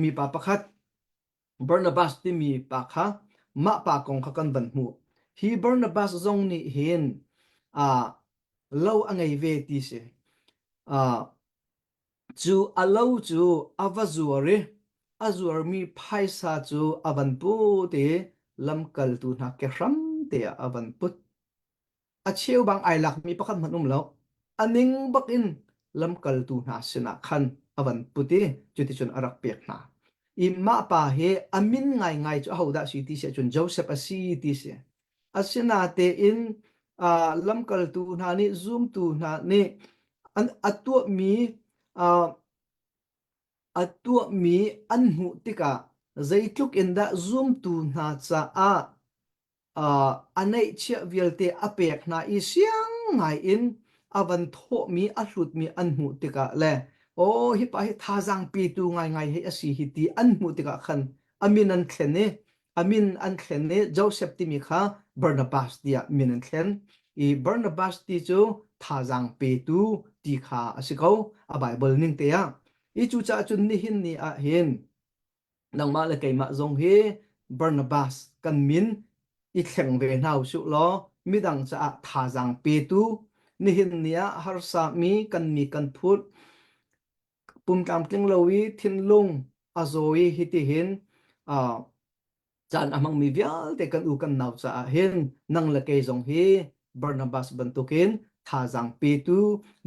mipa pakhat Barnabas timi pa kha mah pa kong kha kan van hmuh. Hi Barnabas zong nih hin lo a ngei ve ti si. Cu a lo cu a va zuar i a zuarmi phaisa cu a van put i lamkaltu hna kehram te ah a van put. A cheubang ai lakmi pakhat hmanh um lo. A ning bak in lamkaltu hna sinah khan a van put i cuticun a rak pek hna. I mah pa hi a min ngaingai cu ahodah si ti si ahcun Joseph a si ti si. Asinatein uh, lamkaltu hna nih zumtu hna nih an a tuahmi uh, a tuahmi an hmuh tikah zeitluk in dah zumtu hna caah a neihchiah vialte a pek hna i siang ngai in a van thawhmi a hlutmi an hmuh tikah le aw hi pa hi thazaang petu ngaingai hi a si hi ti an hmuh tikah khan a min an thlen i a min an thlen i Joseph timi kha Barnabas tiah min an thlen i Barnabas ti cu thazaang petu ti kha a si ko a Bible ning te ah i cucaah cun nihin ni ah hin nangmah le keimah zong hi Barnabas kan min i thleng ve hna usih law midang caah thazaang petu nihin ni ah harsa mi kan mi kan phut pum tlamtling lo i thinlung a zaw i hitihin uh, caan a hmangmi vialte kan u kan nau caah hin nang le kei zong hi Barnabas bantukin thazaang petu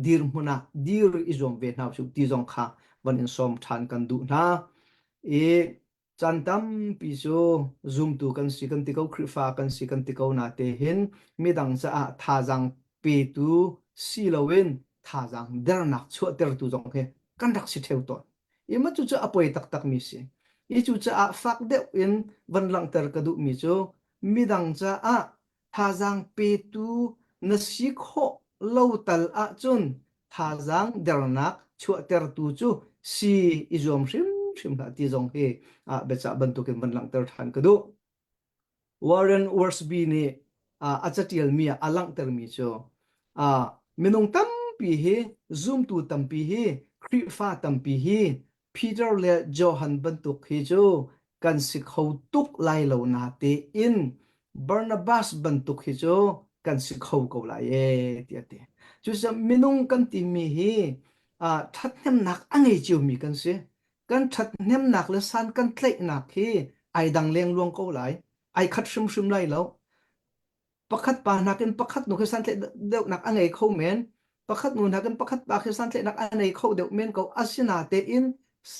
dirhmun ah dir i zuam ve hna usih ti zong kha van in sawm ṭhan kan duh hna. I caan tampi cu zumtu kan si kan ti ko Khrihfa kan si kan ti ko na te hin midang caah thazaang petu si loin thazaang dernak chuahtertu zong hi kan rak si ṭheo tawn. I mah cucu a poi taktakmi si. I cucaah fak deuh in van langhter ka duhmi cu midang caah thazaang petu na si khawh lo tal ahcun thazaang dernak chuahtertu cu si i zuam hrimhrim hlah ti zong hi ah biacah bantukin van langhter ṭhan ka duh. Warren Wiersbe nih a catialmi ah a langhtermi cu minung tampi hi zumtu tampi hi Khrihfa tampi hi. Peter le Johan bantuk hi cu kan si kho tuk lai lo na tein Barnabas bantuk hi cu kan si kho ko lai ee tiah a ti. Cucaah minung kan timi hi uh, ṭhathnemnak a ngei ciomi kan si. Kan ṭhathnemnak le san kan tlaihnak hi ai dang lengluang ko lai. Ai khat hrimhrim lai lo. Pakhat pa nakin pakhat nu khi santlaih deuhnak a ngei kho men. Pakhat nu nakin pakhat pa khi santlaihnak a nei kho deuh men ko. Asinatein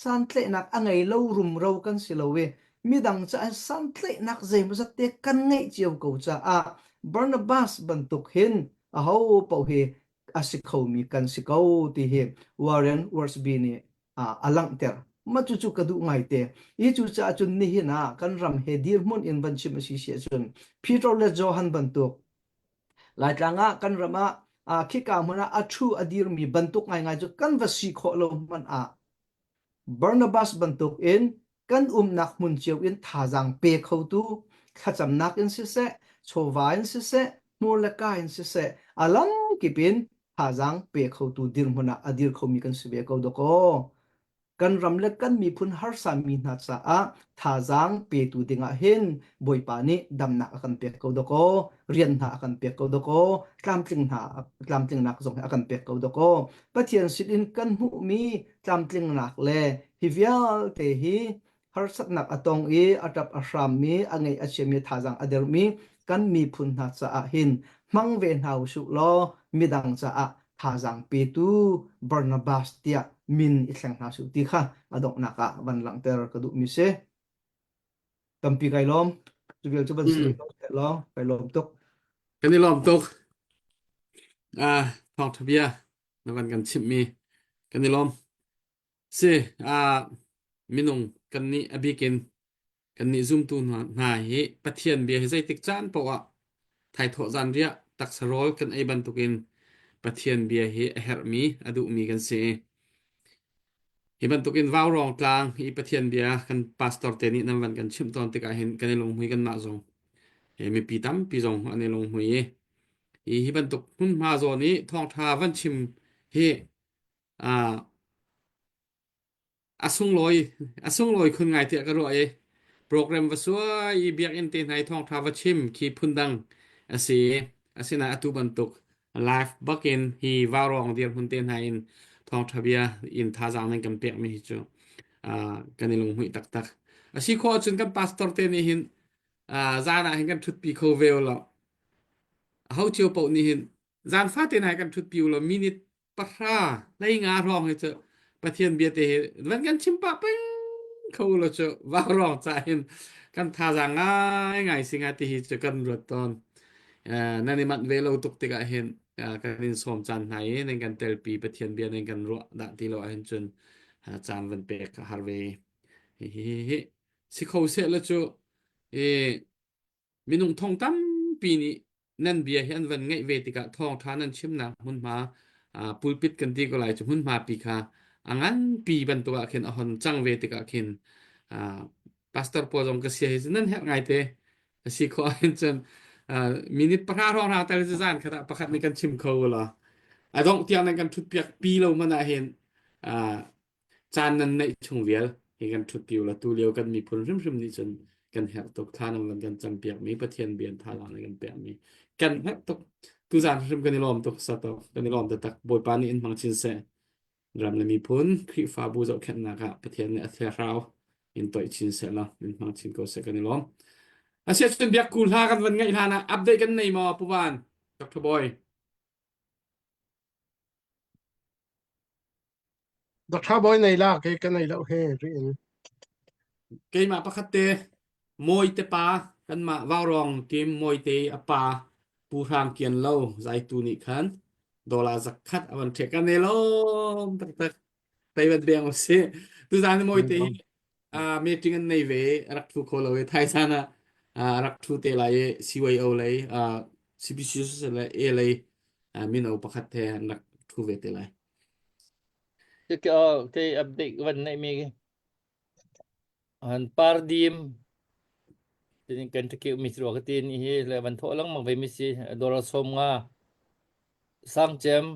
santlaihnak a ngei lo rumro kan si lo i midang caah santlaihnak zeimawzat te kan ngeih cio ko caah Barnabas bantuk hin aho paoh hi a si khomi kan si ko ti hi Warren Wiersbe nih a langhter. Mah cucu ka duh ngaite. I cucaah cun nihin ah kan ram he dirhmun in van chim a si si ahcun Peter le Johan bantuk Laitlang ah kan ram ah khika hmun ah a ṭhu a dirmi bantuk ngaingai cu kan va si khawh lo hmanh ah Barnabas bantuk in kan umnak hmun cio in thazaang pe khotu thlacamnak in siseh, chawva in siseh, hmur le ka in siseh, a lamkip in thazaang pe khotu dirhmun ah a dir khomi kan si ve ko dawkaw. Kan ram le kan miphun harsa mi hna caah thazaang petu dingah hin Bawipa nih damnak a kan pek ko dawkaw, rian hna a kan pek ko dawkaw, tlamtling hna tlamtlingnak zong hi a kan pek ko dawkaw. Pathian sin in kan hmuhmi tlamtlingnak le hi vialte hi harsatnak a tong i a ṭap a hrammi, a ngeih a chiami thazaang a dermi kan miphun hna caah hin hmang ve hna usih law midang caah thazaang petu Barnabas tiah min i thleng hna suh ti kha a donghnak ah van langhter ka duhmi si. Tampi kai lawm. Cu vial cu van si ko law kai lawm tuk. Kan i lawm tuk. Ah, thawngṭha bia na van kan chimhmi kan i lawm. Si, ah minung kannih a bik in kannih zumtu hna, hna hi Pathian bia hi zeitik caan paoh ah thaithawh zanriah taksa rawl kan ei bantukin Pathian bia hi a herhmi, a duhmi kan si. Hi bantukin vaurawng tlang i Pathian bia kan pastor te nih nan van kan chimh tawn tikah hin kan i lunghmui kanmah zong he mipi tampi zong an i lunghmui i hi hi bantuk hmunhma zawn i thawngṭha van chim hi ah a sunglawi a sunglawi khun ngai tiah ka ruah i program va suai i biakinn te hna i thawngṭha va chim khi phundang a si asinain atu bantuk live bakin hi vaurawng dirhmun te hna in thawngṭha bia in thazaang nan kan pekmi hi cu ah, kan i lunghmuih taktak a si khawh ahcun kan pastor te nih hin ah, zan ah hin kan ṭhutpi kho ve u law aho cio paoh nih hin zan fatin hai kan ṭhutpi u law minute pahra hlei nga hrawng hi cu Pathian bia te hi van kan chim pah peng kho lo cu vaurawng ca hin kan thazaang ngai ngai si nga ti hi cu kan ruat tawn. Eh, nan i manh ve lo tuk tikah hin eh, kan in sawm caan hna i nan kan telpi Pathian bia nan kan ruah dah ti lo ahhin cun eh, caan van pek a har ve. Hi hi hi hi si kho seh la cu eh Minung thong tampi nih nan bia hi an van ngaih ve tikah thawngṭha nan chimnak hmunhma uh, pulpit kan ti ko lai cu hmunhma pi kha a nganpi bantuk ah khin a hon cang ve tikah khin uh, pastor pawl zong ka sia hi cu nan herh ngai te a si khawh ahhin cun uh, minute pahra hrawng hrawng tal cu zan khat ah pakhat nih kan chim kho la a dongh tiang nan kan ṭhut piak pi lo man ah hin uh, caan nan neih chung vial hi kan ṭhutpi u law tulio kan miphun hrimhrim nih cun kan herh tuk thla nan van kan campiakmi Pathian bia thazaang nan kan pekmi kan herh tuk tuzaan hrim kan i lawm tuk sato kan i lawm taktak Bawipa nih in hmang chin seh ram le miphun Khrihfabu zohkhenhnak ah Pathian nih a thlarau in toih chin seh law in hmang chin ko seh kan i lawm Asiah cun biakku hla kan van ngaih hlan ah update kan nei maw Pu Van Dr. Boy Dr. Bawi nei la ke ka nei lo he ri in. Keimah pakhat te Mawite pa kanmah Vaurawng kim Mawite a pa Pu Hrang Kian Lo zaitu nih khan dollar zakhat a van ṭhek kan i lawm taktak tei van beng usih tuzaan Mawite hi uh, meeting an nei ve a rak thu kho lo i thaizan ah uh, a rak thu te lai i CYO lei uh, CBC le A lei uh, mino pakhat he an rak thu ve te lai Kei update van neih mi an pardim tin kan thakeu mi ro ka tin hi le van tho lengmang ve mi si dollar som nga sangchem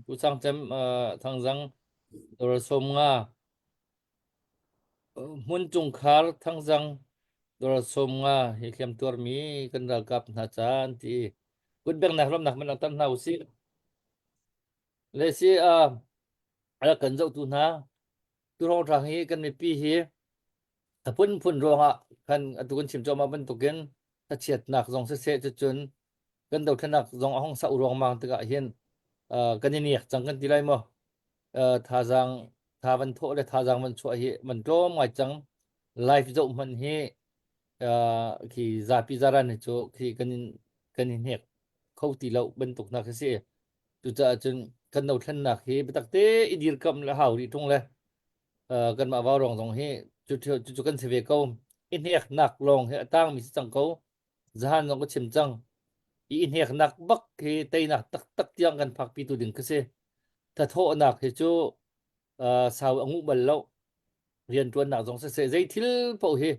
pu sangchem thangzang dollar som nga. Hmun chungkhar Thangzang dollar 50 hi hliam tuarmi kan ralkap hna ca an ti. Kutbengnak lawmnak man langhter hna usih. Le si a rak kan zohtu hna tu hrawnghrang hi kan mipi hi a phunphun ruangah khan atu kan chim cuahmah bantukin thlachiatnak zong siseh cucun kan dothlenak zong a hung sau ruangmang tikah hin kan i niak cang kan ti lai maw thazaang tha van thawh le thazaang van chuah hi man tlawm ngai cang live zoh hmanh hi khi zapi zaran hi cu khi kan in kan i hnek kho ti lo bantuk hna khi si cucaah cun kan dothlennak hi biatak te i dirkamh le hau rih ṭung le kanmah vaurawng zong hi cu cu kan si ve ko. I hneknak lawng hi a tangmi si cang ko. Zahan zong ka chim cang. I hneknak bak hi teinak taktak tiang kan phakpi tu ding khi si. Thathawhnak hi cu sau a nguh bal lo. Rianṭuannak zong siseh zei thil paoh hi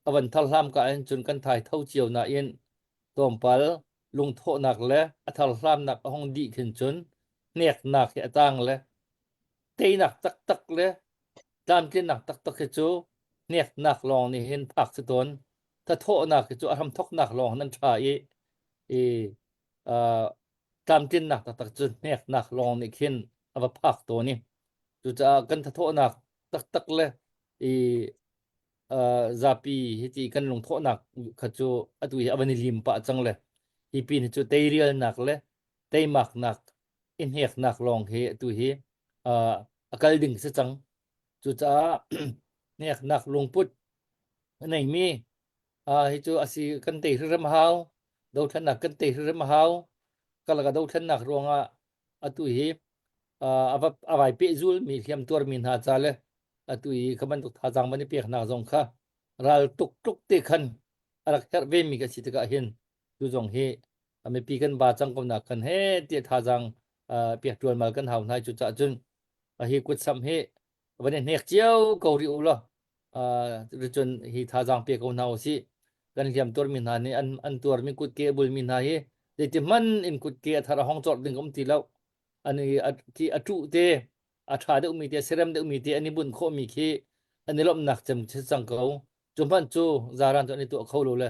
a van thar hlam ka in cun kan thai tho cio nain tlawmpal lungthawhnak le a thar hlamnak a hung dih khin cun hneknak hi a tang le teinak taktak le tlamtlinnak taktak hi cu hneknak lawng nih hin phak si tawn. Thathawhnak hi cu a hramthawknak lawng nan ṭha i i uh, tlamtlinnak taktak cu hneknak lawng nih khin a va phak tawn i cucaah kan thathawhnak taktak le i uh, zapi hiti kan lungthawhnak kha cu atu hi a van i lim pah cang le hi pin hi cu teirialnak le teimaknak i hneknak lawng hi atu hi uh, a kal ding si cang. Cucaah hneknak lungput a neimi uh, hi cu a si kan tei hrimhrim a hau. Dothlennak kan tei hrimhrim a hau. Kalaka dothlennak ruangah atu hi uh, a va a vai pehzul mi hliam tuarmi hna ca le atu i kha bantuk thazaang van i peknak zong kha ral tuk tluk te khan a rak herh ve mi ka si tikah hin tu zong hi a mipi kan ba cang ko nak kan he ti thazaang pek ṭualmal kan hau hna cucaah cun hi kutsam hi van i hnek cio ko rih u law cun hi thazaang pe ko hna usih kan hliam tuarmi hna nih an an tuarmi kutke a bulmi hna hi zeiti hmanh in kutke a thar a hong cawrh ding um ti lo an i a ṭuh te a ṭha deuhmi te serem deuhmi te an i bunh khawhmi khi an i lawmhnak cem cang ko cu hmanh cu zaran cu an i tuah kho lo le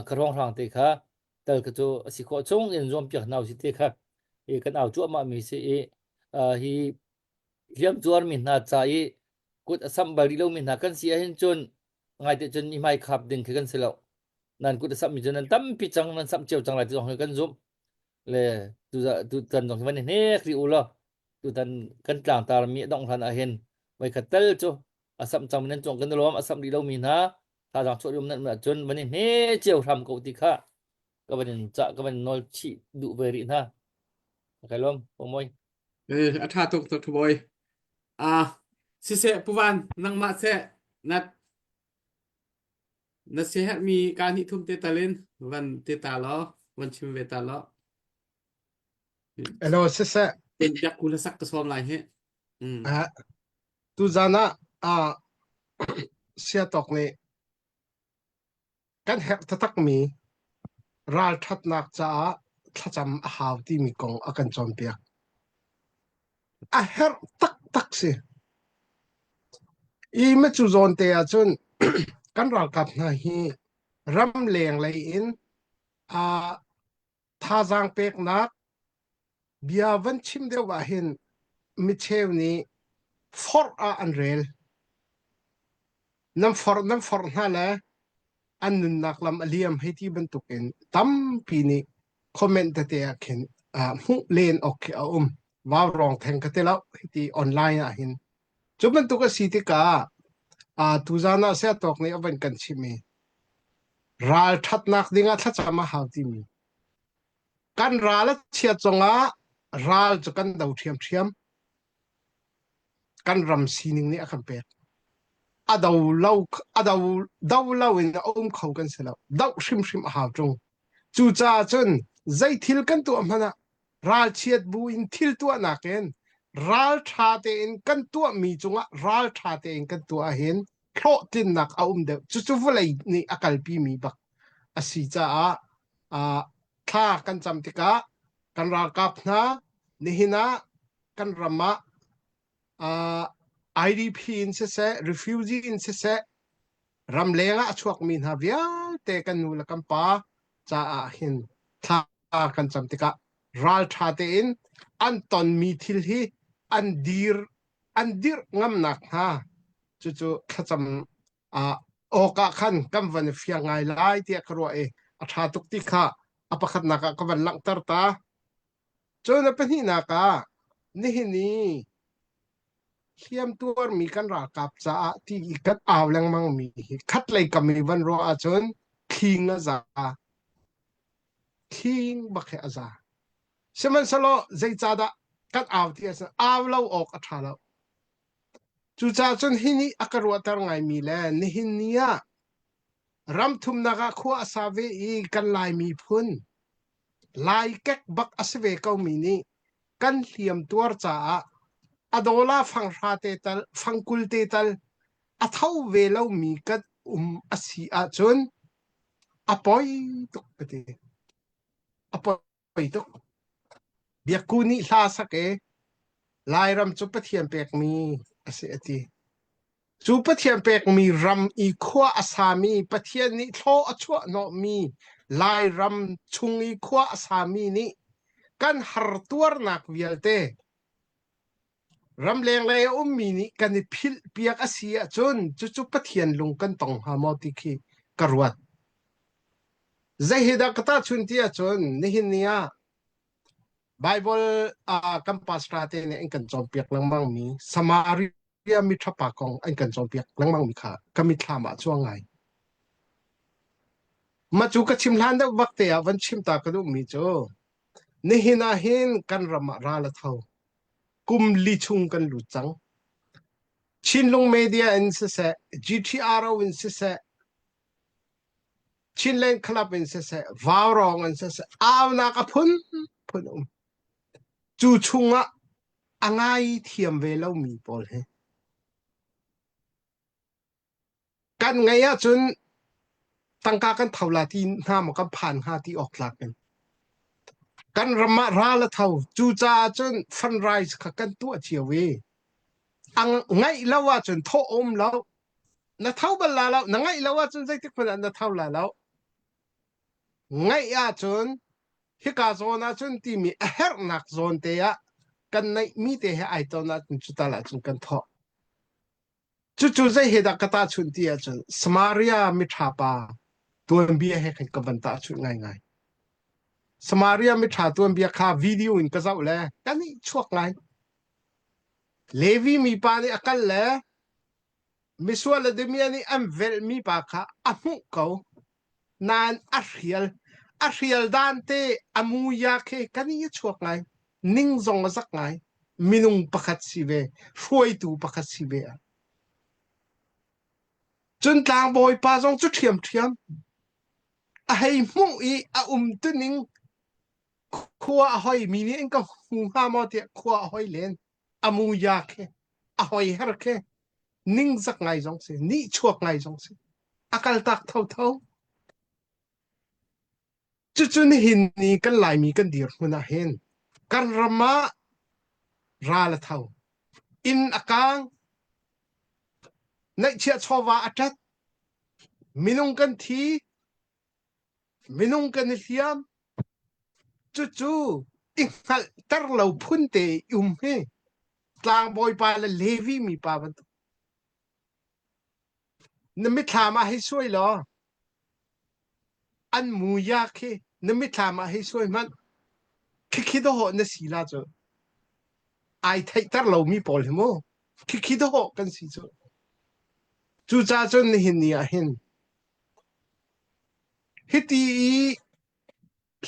kha hrawnghrang te kha tal kha cu a si khawh chung in zuampiak hna usih ti kha i kan au cuahmah mi si i hi hliam tuarmi hna ca i kut a samh bal rih lomi hna kan si ahhin cun ngaite cun i hmai khap ding khi kan si lo nan kut a samh mi cu nan tampi cang nan samh cio cang lai ti zong hi kan zumh le tu tutan zong hi van i hnek rih u law tutan kan tlangtar mi a dongh hlan ahhin voikhat tal cu a samh cang nan cung kan i lawm a samh rih lomi hna thazaang chuah um nan ahcun van i hne cio hram ko ti kha ka van in cah ka van nawl chih duh ve rih hna kai lawm pomoi Eh, a ṭha tuk Dr. Boy. Ah, siseh Puvan nangmah seh na na siaherhmi ka hnih thum te talin van te ta law van chim ve ta law. Hello siseh. Ten biak ku la sak ka sawm lai hi. Mm. Ah, tuzan ah ah siatawk nih kan herh taktakmi ralṭhatnak caah thlacam a hau timi kong a kan cawnpiak. A herh taktak si. I macu zawn te ahcun kan ralkap hna hi ramleng lei in aa thazaang peknak bia van chim deuh ah hin micheu nih forh ah an rel. Nan forh nan forh hna le an nunnak lam a liam hei ti bantukin tampi nih comment tete ah khin uh, hmuh len awk khi a um. Vaurawng theng ka ti lo hiti online ah hin. Cu bantuk a si tikah uh, tuzan ah siatawk nih a van kan chimh i Ralṭhatnak dingah thlacam a hau timi. Kan ral a chiat zongah ral cu kan do ṭhiamṭhiam. Kan ram sining nih a kan pek. A do lo, a do, do lo in a um kho kan si lo. Doh hrimhrim a hau ṭung. Cucaah cun zei thil kan tuah hmanh ah ralchiat bu in thil tuahnak in ralṭha tein kan tuahmi cungah ralṭha tein kan tuah ahhin hlawhtlinnak a um deuh. Cucu vawlei nih a kalpimi bak a si caah uh, thla kan cam tikah kan ralkap hna nihin ah kan ram ah uh, IDP in siseh, refugee in siseh, ramleng ah a chuakmi hna vialte kan nu le kan pa caah hin thla kan cam tikah ralṭha tein an tonmi thil hi an dir an dirh ngamnak hnga cucu thlacam uh, awk ah khan kan van i fiang ngai lai tiah ka ruah i a ṭha tuk ti kha a pakhatnak ah ka van langhter ta. Cun a pahnihnak ah nihin i hliamtuarmi kan ralkap caah ti i kan au lengmangmi hi khatlei kam i van ruah ahcun thling a za. Thling bak hi a za. Sihmanhsehlaw zeicahdah kan au ti ahcun au lo awk a ṭha lo. Cucaah cun hi nih a ka ruahter ngaimi le nihin ni ah ram thumnak ah khua a sa ve i kan Lai miphun Laikek bak a si ve komi nih kan hliamtuar caah a dawla fanghra te tal fangkul te tal a tho ve lomi kan um a si ahcun a poi tuk ka ti. A poi tuk. Biakku nih hla sak i Lairam cu Pathian pekmi a si a ti. Cu Pathian pekmi ram i khua a sami Pathian nih thlaw a chuahhnawhmi Lairam chung i khua a sami nih kan hartuarnak vialte ramleng lei a ummi nih kan i philhpiak a si ahcun cucu Pathian lung kan tong hnga maw ti khi ka ruat. Zei hi dah ka tahchun ti ahcun nihin ni ah Bible ah kan pastor te nih an kan cawnpiak lengmangmi Samaria miṭhapa kong an kan cawnpiak lengmangmi kha ka mitthlam ah cuang ngai. Mah cu ka chim hlan deuh bak te ah van chim ta ka duhmi cu nihin ah hin kan ram ah ral a tho. Kum li chung kan lut cang. Chinlung media in siseh, GTRO in siseh, Chinland Club in siseh, Vaurawng in siseh, aunak a phun phun um. Cu chungah a ngai thiam ve lomi pawl hi kan ngeih ahcun tangka kan tho la ti hna maw kan phan hnga ti awk tlak in kan ram ah ral a tho cucaah cun fundraise kha kan tuah cio i a ngaih lo ahcun thawh um lo na tho bal la lo na ngaih lo ahcun zeitik hmanh ah na tho la lo Ngaih ahcun hika zawn ahcun timi a herhnak zawn te ah kan neihmi te he ai ton ahcun cu tal ahcun kan thawh. Cucu zei he dah ka tahchunh ti ahcun Samaria miṭha pa tuanbia he khan ka van tahchunh ngaingai. Samaria miṭha tuanbia kha video in ka zoh le kan i chuak ngai. Levi mipa nih a kal le Misual Ademia nih an velhmi pa kha a hmuh ko. Nain a hrial. A hrial dan te a muya khi kan i chuak ngai. Ning zong a zak ngai. Minung pakhat si ve. Hruaitu pakhat si ve. Cun tlangbawi pa zong cu ṭhiamṭhiam. A hei hmuh i a umtuning khua a hoi mi nih an ka hmu hnga maw tiah khua a hoi len. A muya khi a hoiher khi ningzak ngai zong si nihchuak ngai zong si a kaltak thotho cucu nihin ni kan Laimi kan dirhmun ah hin kan ram ah ral a tho inn a kaang neihchiah chawva a ṭat minung kan thi Minung kan i hliam. Cucu i hngalhter lo phun te i um hi tlangbawipa le Levi mipa bantuk. Na mitthlam ah hei suai law an muya khi na mitthlam ah hei suai hmanh. Khikhi dawhawh na si la cu. Ai theihter lomi pawl hi mu. Khikhi dawhawh kan si cu. Cucaah cun nihin ni ah hin Hiti i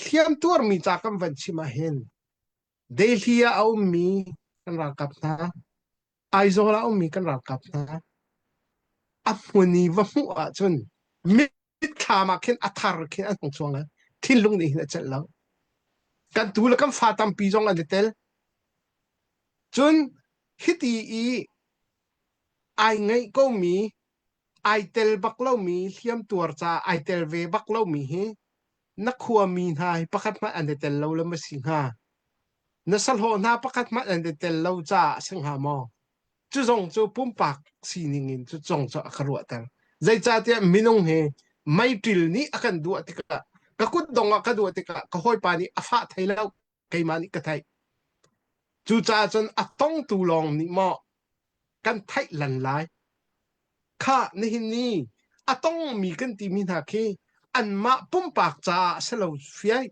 hliamtuarmi ca kan van chim ahhin Delhi ah a ummi kan ralkap hna, Aizawl ah a ummi kan ralkap hna, a hmun i va hmuh ahcun mitthlam ah khin a thar khin an hung chuang lai. Thinlung nih hin a celh lo. Kan tu le kan fa tampi zong an i tel. Cun hiti i ai ngaih komi ai tel bak lomi hliamtuar caah ai tel ve bak lomi hi na khuami hna hi pakhat hmanh an i tel lo le ma si hnga? Na sahlawh hna pakhat hmanh an i tel lo caah a si hnga maw? Cu zong cu pumpak sining in cu zong cu a ka ruahter. Zeicahtiah minung hi meiṭil nih a kan duah tikah ka kutdong ah ka duah tikah ka hawipa nih a fah thei lo keimah nih ka theih. Cucaah cun a tongtu lawng nih maw kan theih lan lai. Khah nihin ni a tongmi kan timi hna khi anmah pumpak caah a si lo fiai.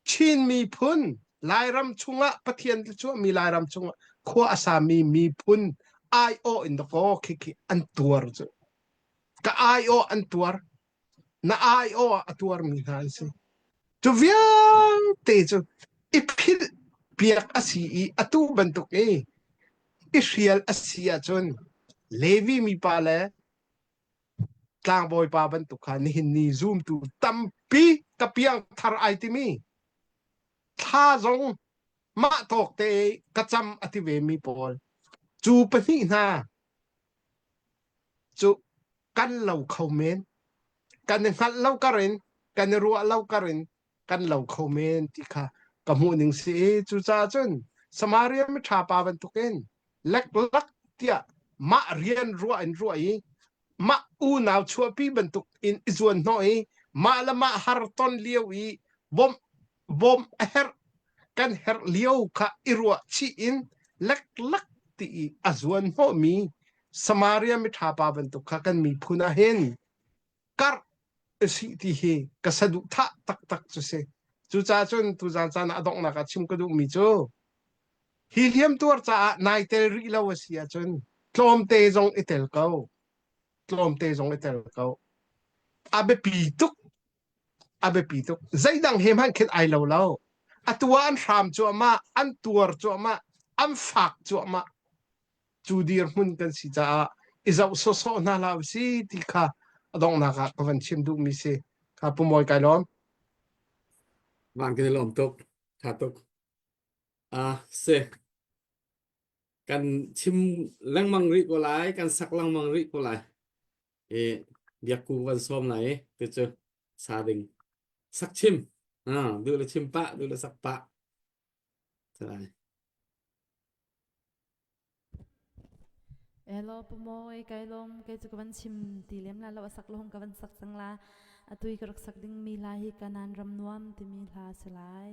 Chin miphun Lairam chungah Pathian chuahmi Lairam chungah khua a sami miphun aiawh in dakaw khikhi an tuar cu. Ka aiawh an tuar. Na aiawh ah a tuarmi hna an si. Cu vialte cu i philh piak a si i atu bantuk i i hrial a si ahcun Levi mipa le tlangbawi pa bantuk kha nihin ni zumtu tampi ka piangthar ai timi thla zong mah tawk te ka cam a ti ve mi pawl cu pahnih hna cu kan lo kho men kan i hngalh lo karin kan i ruah lo karin kan lo kho men ti kha ka hmuh ning si i cucaah cun Samaria miṭha pa bantukin leklak tiah mah rian ruah in ruah i mah unau chuahpi bantuk in i zuan hnawh i mah le mah har ton lio i bawmh bawmh a herh kan herh lio kha i ruah chih in leklak ti i a zuan hnawhmi Samaria miṭha pa bantuk kha kan miphun ah hin karh si ti hi ka saduhthah taktak cu si. Cucaah cun tuzaan caan ah a donghnak ah chim ka duhmi cu hi hliamtuar caah nai tel rih lo a si ahcun tlawmte zong i tel ko. Tlawmte zong i tel ko. A biapi tuk. A biapi tuk. Zeidang he hmanh khin ai lo lo. Atu ah an hram cuahmah, an tuar cuahmah, an fak cuahmah. Cu dirhmun kan si caah i zoh sawhsawh hna hlah usih ti kha a donghnak ah ka van chim duhmi si. Kha Pu Mawi kai lawm. Van kan i lawm tuk. Tha tuk. Ah, si. Kan chim lengmang rih ko lai, kan sak lengmang rih ko lai. I biakku kan sawm lai i tu cu sa ding. Sak chim. Ah, duh le chim pah, duh le sak pah. Salai. Hello Pu Mawi kai lawm kei cu ka van chim ti lem la lo a sak lawng ka van sak cang la atu i ka rak sak ding mi hla hi Kanan ram nuam timi hla si lai.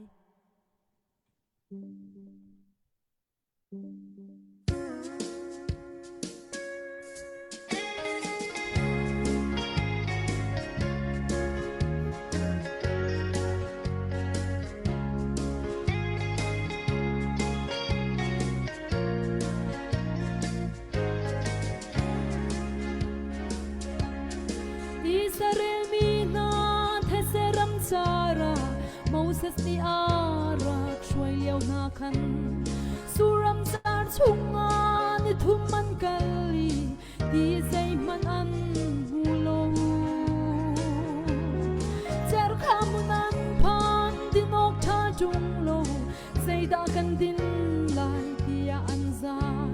Israel mi hna thetse ram cara Moses nih a rak hruai lio hna khan Suram car chungah ni thum an kal i ti zeihmanh an hmu lo. Cerkha hmun an phan din awk ṭha ṭung lo zeidah kan din lai tiah an zai.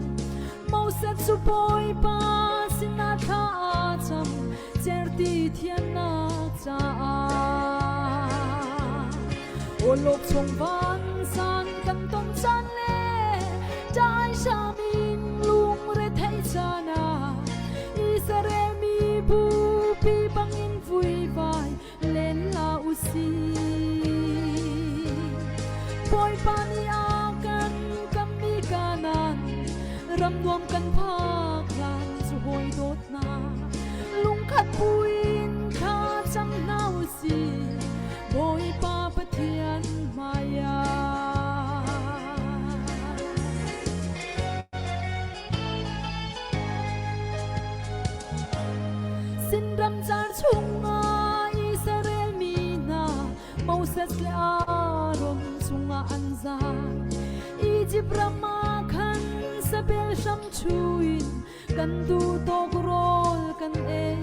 Moses cu Bawipa sinah thla a cam certi thiannak caah. Awlok chung van san kan ton caan le ṭai hram in lungre theih caan ah Israel mi bupi bangin vuivai len la usih. Bawipa nih a kan kammi Kanaan ram nuam kan phak hlan cu hawi dawt hna lungkhat buin thla cam hna usih Bawipa Pathian hmaiah. Sinram car chungah Israel mi hna Moses le Aaron cungah an zai. Egypt ram ah khan sabel hram chuin kan duh tawk rawl kan ei.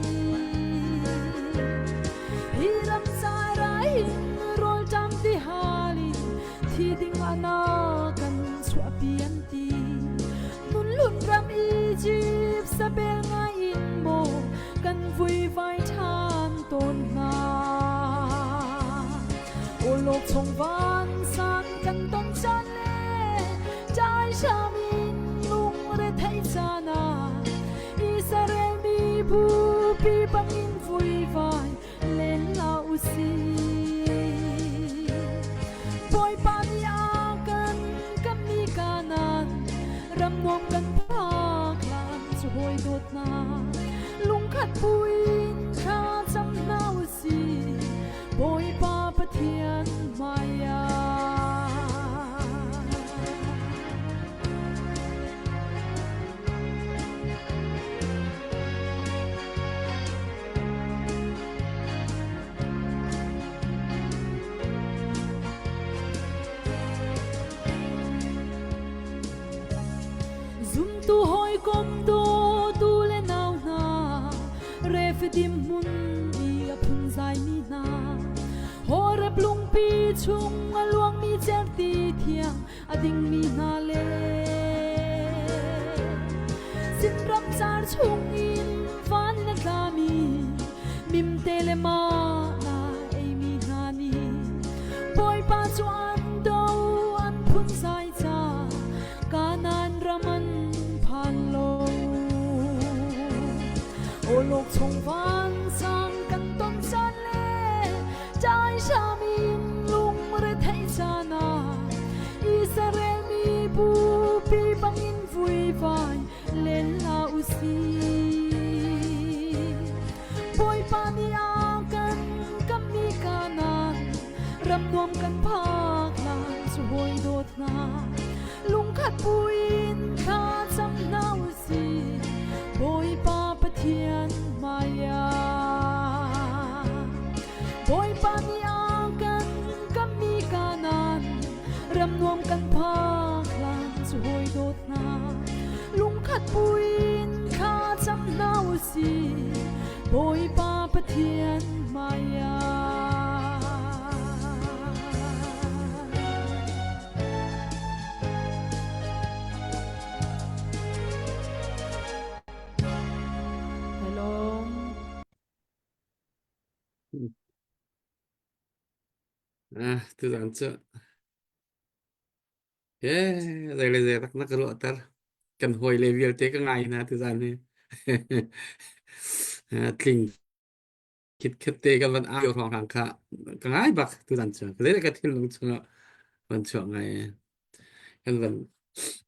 Hi ram car ah hin rawl ṭam ti hal in thi ding ah na kan chuahpi an ti. Nunhlun ram Egypt sabel ngai in maw kan vuivai ṭhan tawn hna. Awlok chung van san kan ton caan le ṭai hram in lungre thei. bupi bangin vuivai len la usih. Bawipa nih a kan kammi kanan ram nuam kan phak hlan cu hawi dawtna lungkhat buin thla cam hna usih Bawipa Pathian hmaiah. Zumtu hawikom dawtu le nau hna Refidim hmun i a phunzaimi hna Horeb lungpi chung a luangmi cerhti thiang a dingmi hna le Sinram car chungin van le tlami mimte le mana eimi hna nih Bawipa cu an do an phunzai ca Kanaan ram an phan lo. Awlok chung vansang kan ton caan le Ṭai hram in lungre theih caan ah Israel mi bupi bangin vuivai len hlah u sih. Bawipa nih a kan kammi Kanaan ram nuam kan phak hlan cu hawi dawt hna lungkhat buin thla cam hna u sih. Bawipa Pathian hmaiah Bawipa nih a kan kammi Kanaan ram nuam kan phak hlan cu hawi dawt hna lungkhat buin thla cam hna u sih Bawipa Pathian hmaiah. Hello. Ah, tuzaan cu he zei le zei rak na ka ruahter. Kan hawi le vialte ka ngai hna tuzaan hi. Ah, Tling khitkhet te kan van au hrawng kha ka ngai bak tuzaan cu. Zei ka thinlung chungah van chuak ngai. Kan van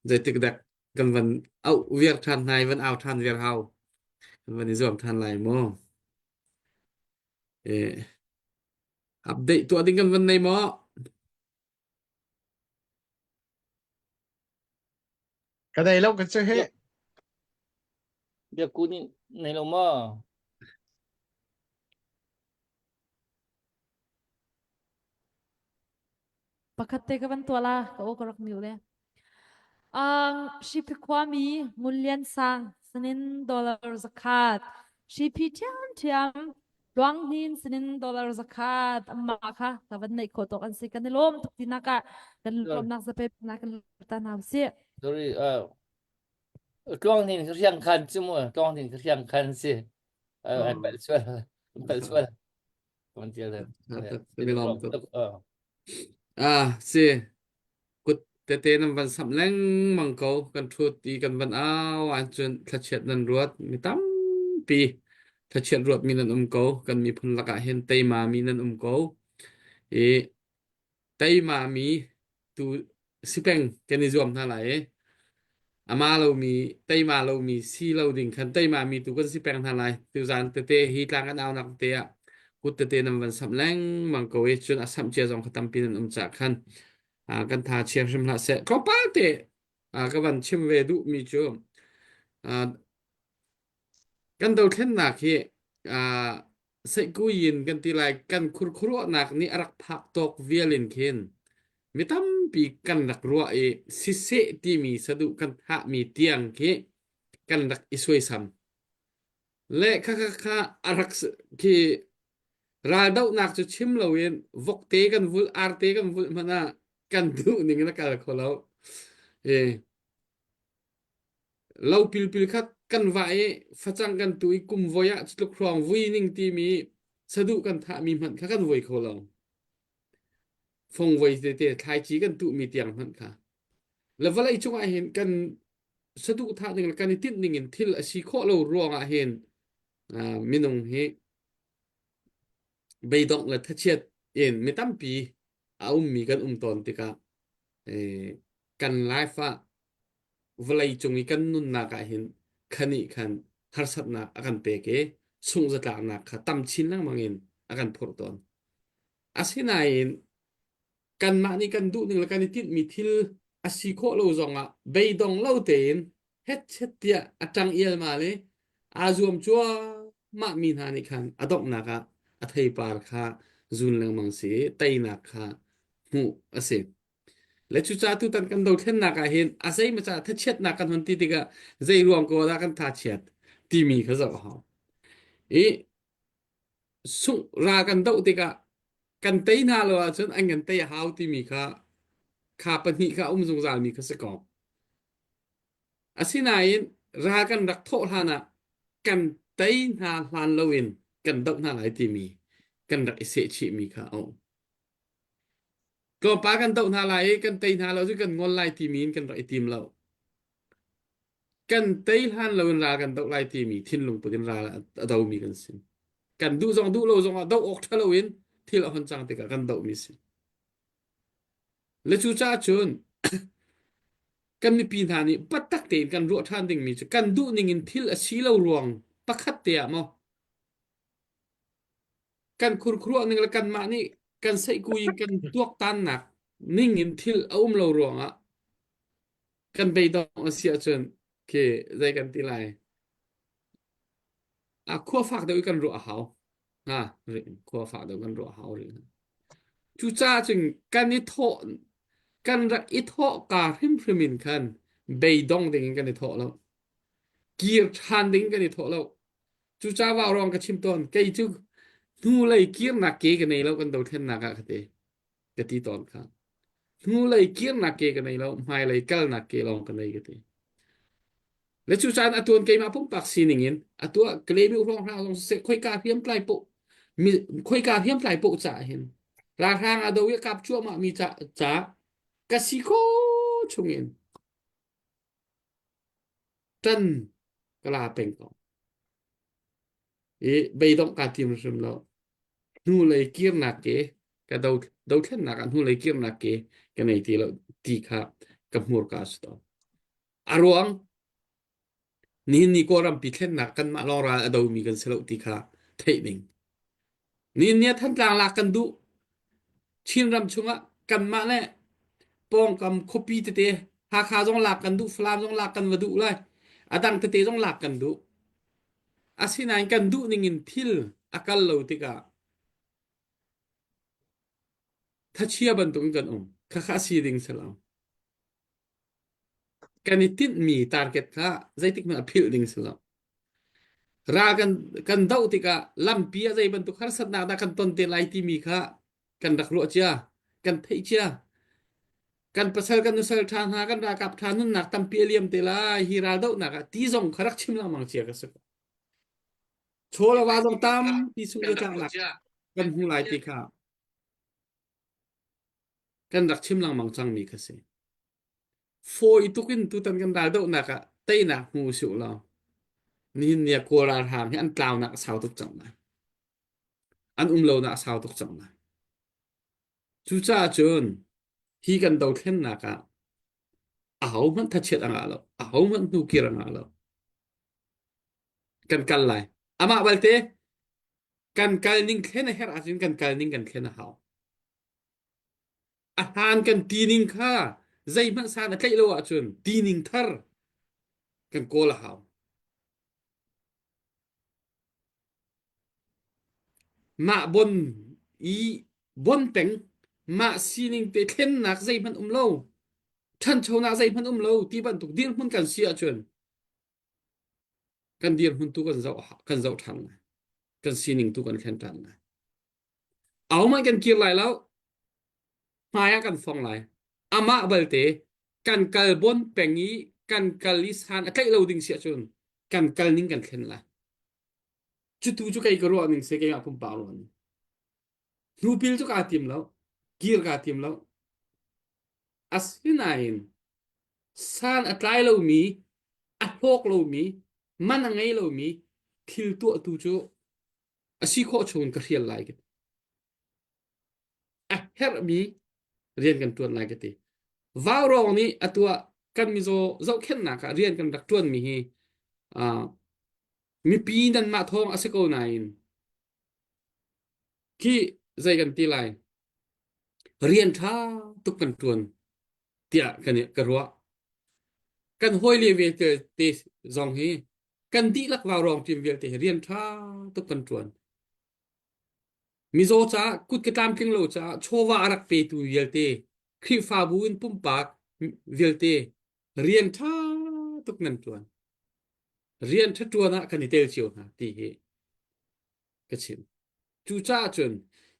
zeitik dak kan van auh viar ṭhan hna i van au ṭhan viar hau. Kan van i zuam ṭhan lai mu. Eh, update tuah ding kan van nei maw? Ka nei lo ka cu he. Biakku nih nei lo maw? Pakhat te ka van tuah la, ka aw ka rak mute le. Um, Hripi khuami Ngun Lian Sang sinin dollar zakhat. Hripi ṭhiamṭhiam Tluang Hnin sinin dollar zakhat amma kha ka van neih khawh tawk an si. Kan i lawm tuk tinak ah kan lawmnak zape na kan ta hna usih. Sorry, uh, Tluang Hnin riang khan cu mu, Tluang Hnin riang khan si. Uh, ai palh sual, palh sual. Kan tial Kan i lawm tuk. Ah, si. Kut tete nan van samh lengmang ko. Kan ṭhut i kan van au ahcun thlachiat nan ruat mi tampi. Thlachiat ruatmi nan um ko. Kan miphun lakah hin teima mi nan um ko. I teima mi tu si peng kan i zuam hna lai i ama lomi teima lomi si lo ding khan teima mi tu kan si peng hna lai tuzan tete hi tlang kan aunak te ah kut tete nan van samh lengmang ko i cun a samh cia zong kha tampi nan um cah khan kan tha chia hrim hlah seh tlawmpal te ka van chim ve duh mi cu kan dothlennak hi seihkuyin kan ti lai kan khurkhuruahnak nih a rak phak tawk vial in khin mi tampi kan rak ruah i siseh timi saduh kan thahmi tiang khi kan rak i suaisam le kha kha kha a rak khi raldohnak cu chim loin vokte kan vulh arte kan vulh hmanh ah kan duh ning in a kal kho lo e Lo pilpil kha kan vah i facang kan tu i kum voi ah cutluk hrawng vui ning timi saduh kan thahmi hmanh kha kan voi kho lo. Fongvoi tete thlaici kan tuhmi tiang hmanh kha. Le vawlei cungah hin kan saduh thah ning le kan i tinh ning in thil a si khawh lo ruangah hin. Uh, minung hi beidongh le thachiat in mi tampi a ummi kan um tawn tikah eh, kan life ah vawlei cung i kan nunnak ah hin khani khan harsatnak a kan pek i sungzatlaknak kha tam chin lengmang in a kan phurh tawn. Asinain kanmah nih kan duh ning le kan i tinhmi thil a si khawh lo zongah beidong lo tein hetchet tiah a ṭang ialmal i aa zuam cuahmah mi hna nih khan a donghnak ah a theipar kha zun lengmang si i teinak kha hmuh a si. Le cucaah tutan kan dothlennak ah hin a zeimaw ca thachiatnak kan hun ti tikah zei ruang ko dah kan thachiat timi kha zoh a hau. I sungh ra kan doh tikah kan tei hna lo ahcun an kan tei a hau timi kha kha pahnih kha a um zungzalmi kha si ko. Asinain ral kan rak thawh hlan ah kan tei hna hlan loin kan doh hna lai timi kan rak i sehchihmi kha a um. Tlawmpal kan doh hna lai i kan tei hna lo cu kan ngol lai timi in kan rak i tim lo. Kan tei hlan loin ral kan doh lai timi thinlung put in ral a domi kan si. Kan duh zong duh lo zong ah doh awk ṭha loin thil a hon cang tikah kan dohmi si. Le cucaah cun kan mipi hna nih biatak tein kan ruah ṭhan dingmi cu kan duh ning in thil a si lo ruang pakhat te ah maw kan khurkhuruah ning le kanmah nih kan seihkui in kan tuaktannak ning in thil a um lo ruangah kan beidong a si ahcun khi zei kan ti lai a khua fak deuh i kan ruah a hau ha khua fak deuh kan ruah a hau rih Cucaah cun kan i thawh kan rak i thawh ka hrimhrim in khan beidong ding in kan i thawh lo. Kir ṭhan ding kan i thawh lo. Cucaah vaurawng ka chim tawn. Kei cu hnulei kirnak ke ka nei lo kan dothlennak ah ka ti. Ka ti tawn kha. Hnulei kirnak ke ka nei lo, hmailei kalnak ke lawng ka nei ka ti. Le cu caan a tuan keimah pumpak sining in a tuah Kalemi hrawnghrang zong siseh khoika hriamtlai poh mi khoika hriamtlai poh ca hin ralhrang a do i a kap cuahmah mi ca ca ka si kho chung in tan ka la peng ko i beidongh kaa tim hrim lo hnulei kirnak ke ka do dothlennak ah hnulei kirnak ke ka nei ti lo ti kha ka hmurka a si to A ruang nihin ni Kawlrampi thlennak kanmah lawng ral a domi kan si lo ti kha theih ding. Nihin ni ah Thantlang lak kan duh. Chinram chungah kanmah le pawngkam khuapi tete Hakha zong lak kan duh, Falam zong lak kan va duh lai. A dang tete zong lak kan duh. Asinain kan duh ning in thil a kal lo tikah thachia bantukin kan um. Khakha si ding si lo. Kan i tinhmi target kha zeitik hmanh ah philh ding si lo. Ral kan kan doh tikah lampi ah zei bantuk harsatnak dah kan ton te lai timi kha kan rak ruah cia, kan theih cia. Kan pasal kan nusal ṭha hna, kan ralkap ṭha nunnak tampi a liam te lai hi ral dohnak ah ti zong kha rak chim lengmang cia ka si. Chaw le va zong tampi sung le tlaknak kan hmu lai ti kha kan rak chim lengmang cangmi kha si. Fawi tuk in tutan kan raldohnak ah teinak hmu usih law nihin ni ah Kawl ralhrang hi an tlaunak a sau tuk cang lai. An um lonak a sau tuk cang lai. Cucaah cun hi kan dothlennak ah ahohmanh thachiat a ngah lo, ahohmanh hnukir a ngah lo. Kan kal lai. Amah balte kan kal ning thlen a herh ahcun kan kal ning kan thlen a hau. A hlan kan tining kha zeihmanh san a tlaih lo ahcun tining thar kan kawl a hau. Mah bon i bon peng mah sining te thlennak zeihmanh um lo ṭhanchonak zeihmanh um lo ti bantuk dirhmun kan si ahcun kan dirhmun tu kan zoh kan zoh ṭhan lai kan sining tu kan thlen ṭhan lai Ahohmanh kan kir lai lo. Hmai ah kan fong lai. Amah balte kan kal bon peng i kan kal i san a tlaih lo ding si ahcun kan kal ning kan thlen lai. Cutu cu kei ka ruah ning si keimah pumpak ruah ning. Hnupil cu kaa tim lo. Kir kaa tim lo. Asinain san a tlai lomi, a hlawk lomi, man a ngei lomi. thil tuahtu cu a si khawh chung in ka hrial lai ka ti. A herhmi rian kan ṭuan lai ka ti. Vaurawng nih a tuah kan mizaw zohkhenhnak ah rian kan rak ṭuanmi hi uh, mipi nanmah thawng a si ko nain khi zei kan ti lai rian ṭha tuk kan ṭuan tiah kan ka ruah. Kan hawile vialte te zong hi kan dihlak vaurawng team vialte hi rian ṭha tuk kan ṭuan. Mizaw caah kut ka tlamtling lo caah chawva a rak petu vialte Khrihfabu in pumpak vialte rian ṭha tuk nan ṭuan. Rian ṭha ṭuan ah kan i tel cio hna ti hi ka chim. Cucaah cun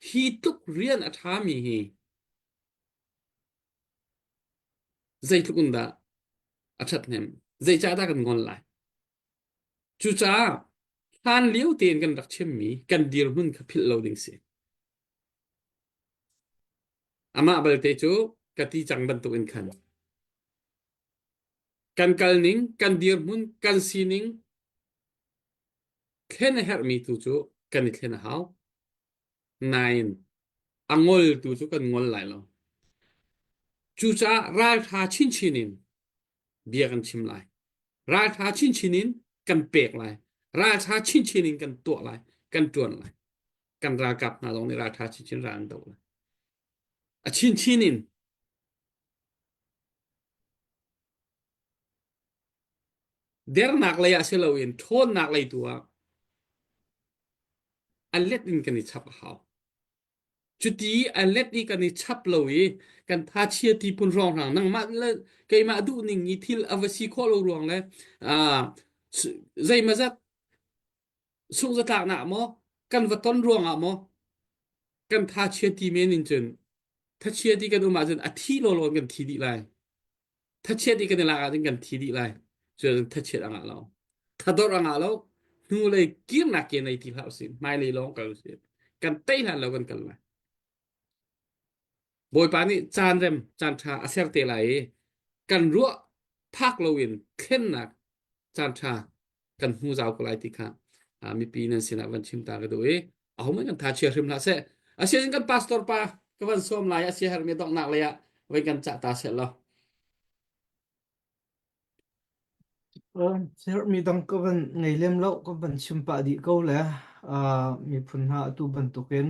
hi tluk rian a ṭhami hi zeitluk in dah a ṭhathnem? Zeicahdah kan ngol lai? Cucaah hlan lio tein kan rak chimmi kan dirhmun kha philh lo ding si. Amah balte cu ka ti cang bantuk in khan kan kal ning, kan dirhmun, kan sining thlen a herhmi tu cu kan i thlen a hau. Nain a ngol tu cu kan ngol lai lo. Cucaah ralṭha chinchin in bia kan chim lai. Ralṭha chinchin in kan pek lai. Ralṭha chinchin in kan tuah lai, kan ṭuan lai. Kan ralkap hna zong nih ralṭha chinchin ral an doh lai. A chinchin in dernak lei ah si loin ṭhawnnak lei tu ah a let in kan i chap a hau. Cuti a let i kan i chap lo i kan thachia ti phun hrawnghrang nangmah le keimah duhning i thil a va si khawh lo ruang le ah zeimazat sungzatlaknak maw kan va ton ruangah maw kan thachia ti men in cun thachia ti kan um ahcun a thi lawlaw in kan thi dih lai. Thachiat i kan i lak ahcun kan thi dih lai. Cun thachiat a ngah lo. Thador a ngah lo. Hnulei kirnak ke nei ti hlah usih. Hmailei lawng kal usih. Kan tei hlan lo kan kal lai. Bawipa nih caan rem, caan ṭha a ser te lai i kan ruah phak loin thlennak caan ṭha kan hmu zau ko lai ti kha mipi nan sinah van chim ta ka duh i ahohmanh kan tha chia hrim hlah seh. Asian kan pastor pa ka van sawm lai a sia hermi donghnak lei ah voi kan cah ta seh law. Herhmi dang ka van ngei lem lo, ka van chim pah dih ko le miphun hna atu bantukin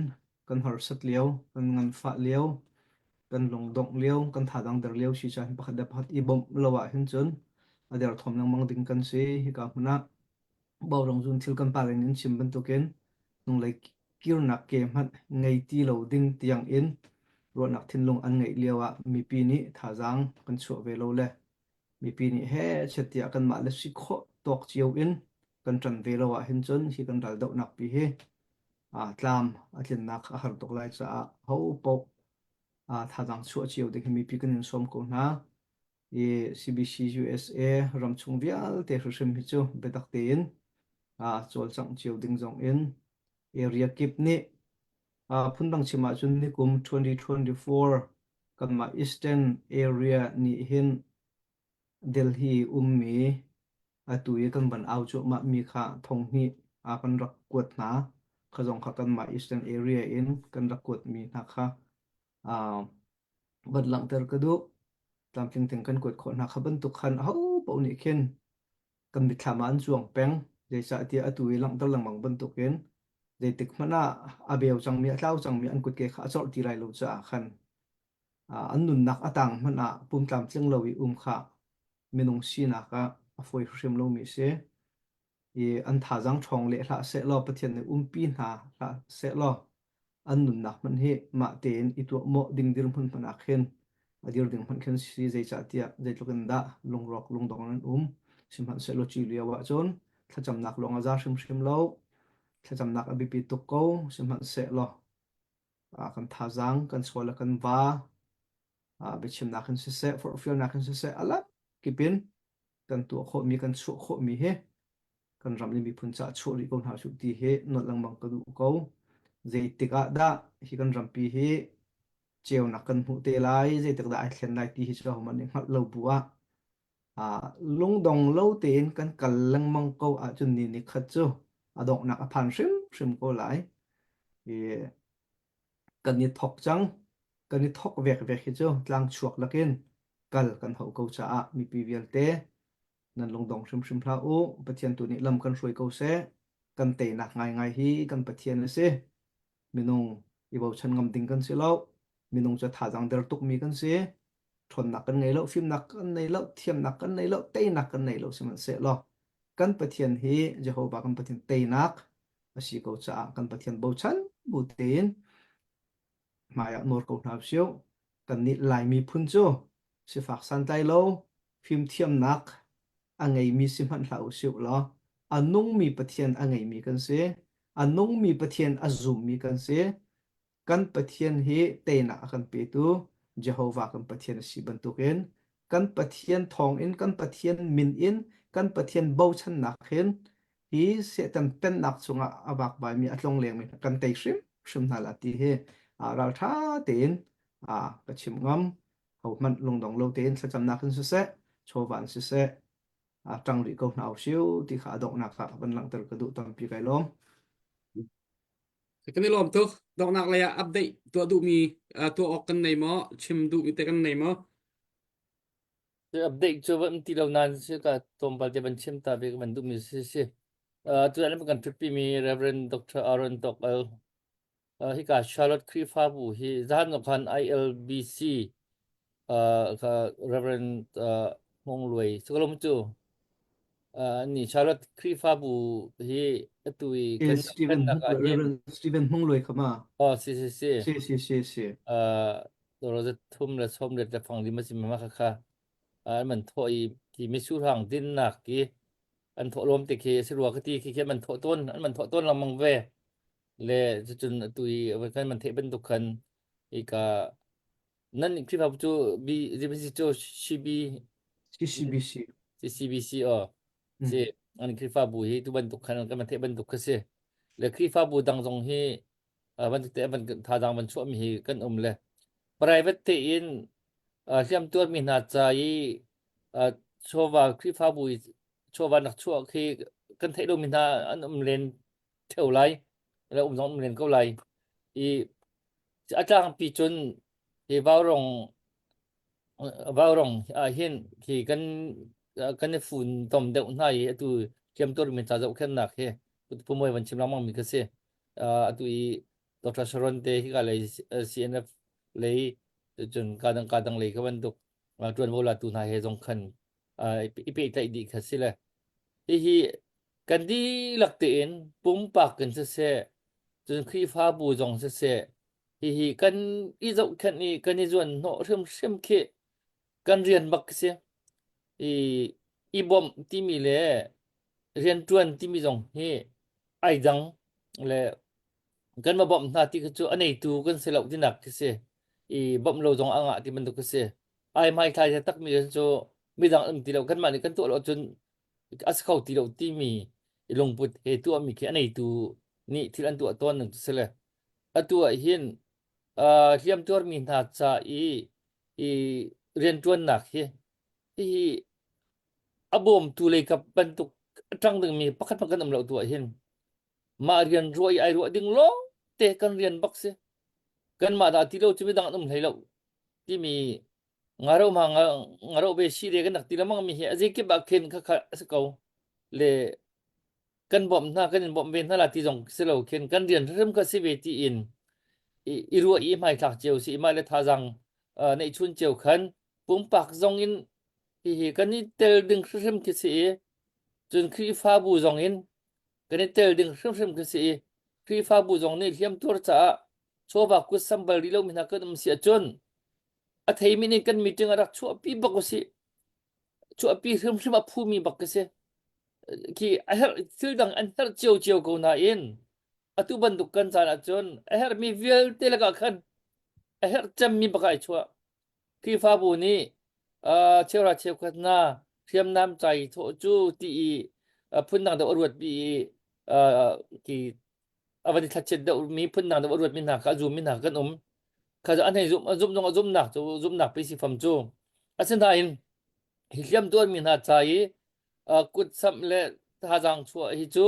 kan harsat lio, kan nganfah lio, kan lungdongh lio, kan thadang der lio si caan pakhat le pakhat i bawmh lo ah hin cun a derthawm lengmang ding kan si. Hika hmun ah Bawlung zun thil kan pale nih an chim bantukin hnulei kirnak ke hmanh ngei ti lo ding tiang in ruahnak thinlung an ngeih lio ah mipi nih thazaang kan chuah ve lo le mipi nih heh chet tiah kanmah le si khawh tawk cio in kan ṭan ve lo ahhin cun hi kan ral dohnak pi hi tlam a tlinnak a har tuk lai caah ho paoh thazaang chuah cio ding hi mipi kan in sawm ko hna. I CBC USA ramchung vialte hrimhrim hi cu biatak tein cawlcangh cio ding zong in area kip nih phundang chim ahcun nikum 2024 kanmah Eastern area nih hin Delhi ummi atu i kan van au cuahmah mi kha thonghnih kan rak kuat hna. Kha zong kha kanmah Eastern area in kan rak kuatmi hna kha van langhter ka duh. Tlamtling tein kan kuat khawh hna kha bantuk khan ahopaoh nih khin kan mitthlam ah an cuang peng. Zeicahtiah atu i langhter lengmang bantukin zeitik hmanh ah a beu cangmi, a tlau cangmi an kutke kha a corh ti lai lo caah khan an nunnak a tang hmanh ah pum tlamtling lo i um kha minung sinak ah a fawi hrim lomi a si. I an thazaang ṭhawng leh hlah sehlaw Pathian nih umpi hna hlah sehlaw an nunnak hmanh hi mah tein i tuah mawh ding dirhmun hmanh ah khin a dir ding hmanh khin si zeicahtiah zeitluk in dah lungrawk lungdong an um sihmanhsehlaw cu lio ah cun thlacamnak lawng a za hrimhrim lo thlacamnak a biapi tuk ko sihmanhsehlaw kan thazaang kan chaw le kan va biachimnak in siseh forhfialnak in siseh a lam kip in kan tuah khawhmi kan chuah khawhmi hi kan ram le miphun caah chuah rih ko hna usih ti hi nolh lengmang ka duh ko. Zeitik ah dah hi kan rampi hi ceunak kan hmuh te lai, zeitik dah ai thlen lai ti hi cu ahohmanh nih hngalh lo bu ah lungdong lo tein kan kal lengmang ko ahcun ni ni khat cu. A donghnak a phan hrimhrim ko lai. I kan i thok cang. Kan i thok vekvek hi cu tlangchuak lakin kal kan hauh ko caah mipi vialte nan lungdong hrimhrim hlah u. Pathian tu nih lam kan hruai ko seh. Kan teinak ngaingai hi kan Pathian a si. Minung i bochan ngam ding kan si lo. Minung cu thazaang der tukmi kan si. Ṭhawnnak kan ngei lo, fimnak kan nei lo, thiamnak kan nei lo, teinak kan nei lo sihmanhsehlaw kan Pathian hi Jehovah kan Pathian teinak a si ko caah kan Pathian bochan bu tein hmai ah nawr ko hna usih. Kannih Laimi phun cu sifak santlai lo, fimthiamnak a ngeimi si hmanh hlah usih law a nungmi Pathian a ngeimi kan si. A nungmi Pathian a zummi kan si. Kan Pathian hi teinak a kan petu Jehovah kan Pathian a si bantukin kan Pathian thawngin kan Pathian min in kan Pathian bochannak hin hi Satan pennak chungah a vakvaimi a tlonglengmi kan tei hrimhrim hna la ti hi ralṭha tein ka chim ngam. Hohmanh lungdong lo tein thlacamnak in siseh, chawva in siseh, ṭang rih ko hna usih ti kha a donghnak ah van langhter ka duh tampi kai lawm. Kan i lawm tuk. Donghnak lei ah update tuah duhmi tuah awk kan nei maw? Chim duhmi te kan nei maw? Update cu van ti lo nain si ka tlawmpal te van chim ta ve ka van duhmi si si. Uh, tu an kan ṭhutpi mi Reverend Dr. Aaron Tokal uh, hika Charlotte Khrihfabu hi zahan no khan ILBC uh, ka Reverend uh, Hmong Luai sukalom cu uh, ni Charlotte Khrihfabu hi atu i kan Stephen nak ah hin Reverend Stephen Hmong Luai khama oh si si si si si si si uh, rozat thum le som let le fang lim a si ma kha kha an man thawh i khi misurhang dinnak ki an thawh lawm te khi si rua ka ti khi khi man thawh tawn an man thawh tawn lengmang ve le cucun atu i kan man theih bantuk khan i ka nan Khrihfabu cu B ZBC cu CB CCBC CCBC o si an Khrihfabu hi tu bantuk khan kan man theih bantuk kha si le Khrihfabu dang zong hi bantuk te van thazang van chuah mi hi kan um le private tein hliamtuar mi hna ca i chawva Khrihfabu i chawva nak chuah khi kan theih lomi hna an um len theo lai le um zong um len ko lai i a tlangpi cun hi vaurong vaurong ah hin khi kan kan i fun tom deuh hna i atu hliamtuar mi ca zohkhenhnak hi pumoi van chim lengmang mi ka si atu i Dr. Sharon te hi ka lei CNF lei cun kadang kadang lei ka bantuk ṭuanvo latu hna he zong khan i pehtlaih dih kha si le hihi kan dihlak tein pumpak kan siseh cun Khrihfabu zong siseh hihi kan i zohkhenh i kan i zuan hnawh hrimhrim khi kan rian bak si i i bawmh timi le rianṭuan timi zong hi ai dang le kan va bawmh hna ti khi cu a neitu kan si lo tinak khi si i bawmh lo zong a ngah ti bantuk khi si ai hmaithlai takmi cu midang um ti lo kanmah nih kan tuah lo ahcun a si kho ti lo timi lungput he tuahmi khi a neitu nih thil an tuah tawn ning cu si le atu ah hin uh, hliamtuarmi hna ca i i rianṭuannak hi hihi a bawmtu lei kap bantuk a ṭang dingmi pakhat hmanh kan um lo tu ah hin mah rian ruah i ai ruah ding lawng te kan rian bak si kanmah dah ti lo cu midang an um hlei lo timi ngaro ma ngaro be si re kan rak ti lamang mi hi a zeikip ah khin kha kha a si ko le kan bawmh hna kan in bawmh ve hna la ti zong si lo khin kan rian hrim kha si ve ti in i ruah i hmaithlak cio si mah le thazang neih chun cio khan pumpak zong in hihi kan i tel ding hrimhrim khi si i cun Khrihfabu zong in kan i tel ding hrimhrim khi si i Khrihfabu zong nih hliamtuar caah chawva kut sambal rih lomi hna kan um si ahcun a theimi nih kan meeting a rak chuahpi bak usih chuahpi hrimhrim a phumi bak ka si khi a herh thil dang an herh cio cio ko nain atu bantuk kan caan ahcun a herhmi vialte lakah khan a herh cemmi bak ai chuah Khrihfabu nih uh, cheuhra cheukhat hna hriamnam cai thawh cu ti i uh, phundang deuh a ruat bi i uh, ki a van i thlachiat deuh mi phundang deuh a ruat mi hna kha a zum mi hna kan um kha an hei zum zum zong a zumnak cu zumnak pe si fam cu asinain hi hliam tuarmi hna ca i uh, kut samh le thazaang chuah hi cu.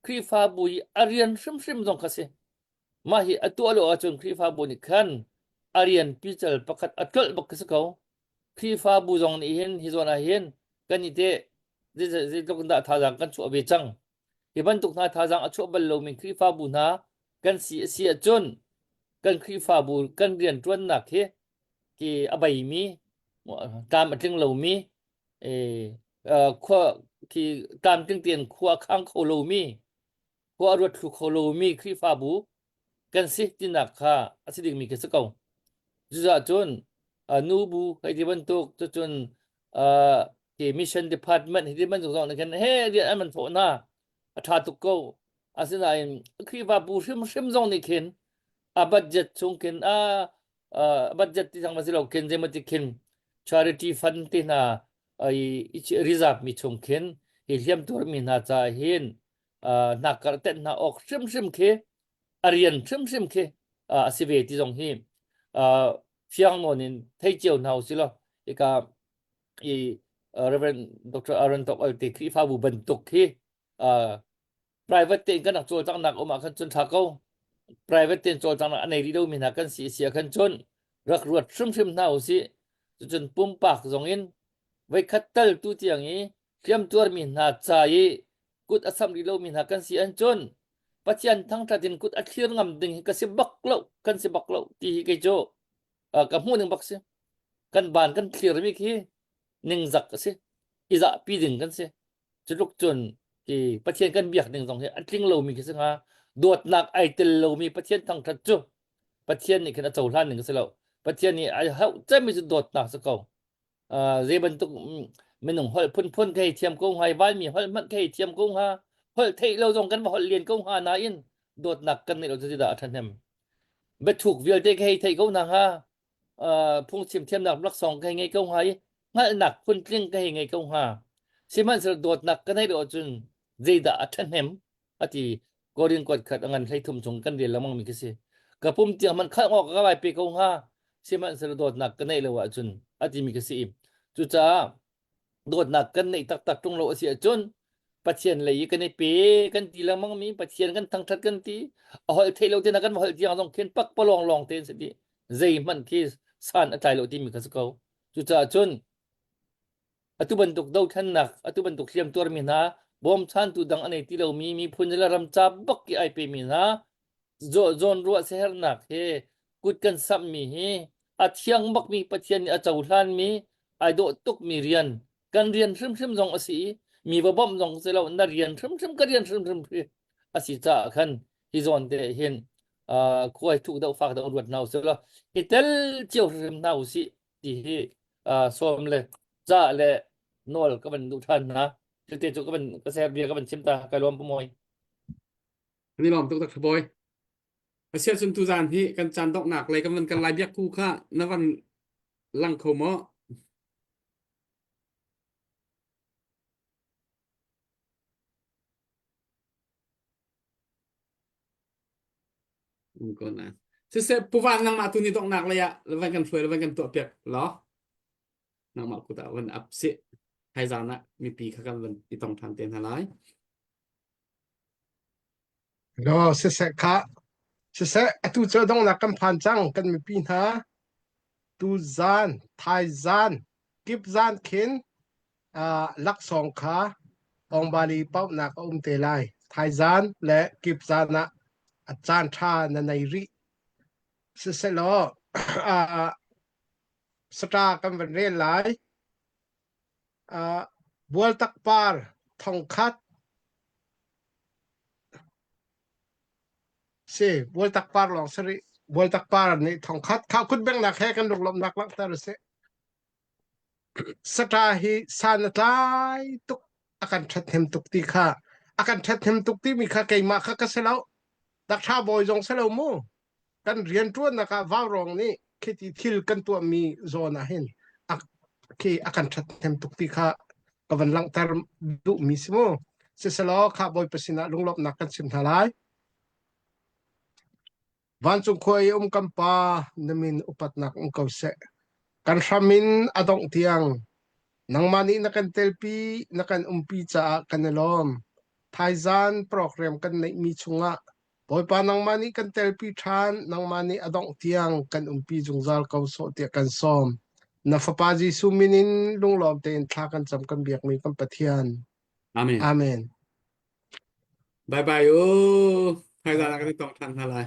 Khrihfabu i a rian hrimhrim zong kha si. Mah hi a tuah lo ahcun Khrihfabu nih khan a rian pical pakhat a tlolh bak khi si ko. Khrihfabu zong nih hin hi zawn ah hin kan i teh zeitluk in dah thazaang kan chuah ve cang. Hi bantuk hna thazaang a chuah bal lomi Khrihfabu hna kan si a si ahcun kan Khrihfabu kan rianṭuannak hi ki a beimi tlam a tling lomi khua khi tlamtling tein khua a khang kho lomi khua a ruat thlu kho lomi Khrihfabu kan si tinak kha a si dingmi khi si ko. Cucaah cun nubu hei ti bantuk cucun khi mission department hi ti bantuk zong nih khin he rian an van thawh hna a ṭha tuk ko. Asinain Khrihfabu hrimhrim zong nih khin a budget chung khin a budget ti zong si lo khin zeimaw ti khin charity fund te hna i reserve mi chung khin hi hliamtuar mi hna caah hin hnakkar tenh hna awk hrimhrim khi a rian hrimhrim khi a si ve ti zong hi fiang nawn in thei cio hna usih law hika i Reverend Dr. Aaron Tok Al te Khrihfabu bantuk hi private tein kan rak cawlcanghnak um ah khan cun ṭha ko. Private tein cawlcanghnak a nei rih lomi hna kan si a si ah khan cun rak ruat hrimhrim hna usih. Cucun pumpak zong in voikhat tal tu tiang i hliamtuarmi hna ca i kut a samh rih lomi hna kan si an cun Pathian thangṭhat in kut a thlir ngam ding hi ka si bak lo, kan si bak lo ti hi kei cu ka hmuh ning bak si. Kan ban kan thlirmi khi ningzak a si. I zahpi ding kan si. Cutluk cun hi Pathian kan biak ning zong hi a tling lomi khi si hnga. Dawtnak ai tel lomi Pathian thangṭhat cu Pathian nih khin a cohlan ning a si lo. Pathian nih ai hauh cemmi cu dawtnak si ko. Uh, zei bantuk minung holh phunphun ka hei thiam ko hnga, vanmi holh hmanh ka hei thiam ko hnga, holh theih lo zong kan va holh len ko hnga nain dawtnak kan neih lo cu dah a ṭhahnem. Biathuk vialte ka hei theih ko hna hnga, phungchim thiamnak laksawng ka hei ngei ko hnga i hngalhnak phuntling ka hei ngei ko hnga. Sihmanhsehlaw dawtnak ka neih lo ahcun zeidah a ṭhahnem a ti Korin kuat khat a ngan 33 chung kan rel lengmang mi khi si. Ka pum tiang hmanh khalh awk ka vai pe ko hnga. Sihmanhsehlaw dawtnak ka neih lo ahcun a timi khi si. Cucaah dawtnak kan neih taktak ṭung lo a si ahcun Pathian lei i kan i pe kan ti lengmang mi Pathian kan thangṭhat kan ti a holh theih lo te na kan holh tiang zong khin pakpalawng lawng te an si dih zeihmanh khi san a tlai lo timi kha si ko cucaah cun atu bantuk dothlennak atu bantuk hliamtuarmi hna bawmchantu dang a nei ti lomi miphun le ram ca bak i ai pemi hna zawnruah siaherhnak he kut kan samhmi hi a thiang bakmi Pathian nih a cohlanmi ai dawh tukmi rian kan rian hrimhrim zong a si i mi va bawmh zong si lo na rian hrimhrim ka rian hrimhrim hi a si caah khan hi zawn te hin khuai thuk deuh fak deuh ruat hna usih law i tel cio hrimhrim hna usih ti hi sawm le ca le nawl ka van duh ṭhan hna thil te cu ka van ka ser bia ka van chim ta kai lawm pamoy Kan i lawm tuk tak bawi. Asiah cun tuzaan hi kan caan donghnak lei kan van kan lai biak ku kha na van lang kho maw? Um ko na. Siseh puvan nangmah tu ni donghnak lei ah van kan hruai van kan tuah piak law nangmah kut ah van ap si thaizaan ah mipi kha kan van i tong ṭhan te hna lai. No, siseh kha siseh atu cu donghnak kan phan cang kan mipi hna tu zan thaizan kip zan khin uh, laksawng kha Awngbali pauhnak a um te lai. Thaizan le kip zan ah a caan ṭha na nei rih. Siselaw uh, sata kan van rel lai. Uh, Bualtak par thongkhat si Bualtak par lawng si rih. Bualtak par nih thongkhat kha kut bengnak he kan lunglawmhnak langhter a si. Sata hi san a tlai tuk a kan ṭhathnem tuk ti kha a kan ṭhathnem tuk timi kha keimah kha ka si lo. Dakṭha bawi zong si lo mu. Kan rianṭuannak ah vaurawng nih khiti thil kan tuahmi zawn ah hin a khi a kan ṭhathnem tuk ti kha ka van langhter duhmi si mu. Siselaw kha Bawipa sinah lunglawmhnak kan chim hna lai. Vancung khua i um kan Pa, na min upatnak um ko seh. Kan hram in a dongh tiang nangmah nih na kan telpi, na kan umpi caah kan i lawm. Thaizan program kan neihmi chungah Bawipa nangmah nih kan telpi ṭhan, nangmah nih a dongh tiang kan umpi zungzal ko sawh tiah kan sawm. Na Fapa Jesuh min in lunglawm tein thla kan cam kan biakmi kan Pathian. Amen. Amen. Bye bye u. Thaizan ah kan i tong ṭhan hna lai.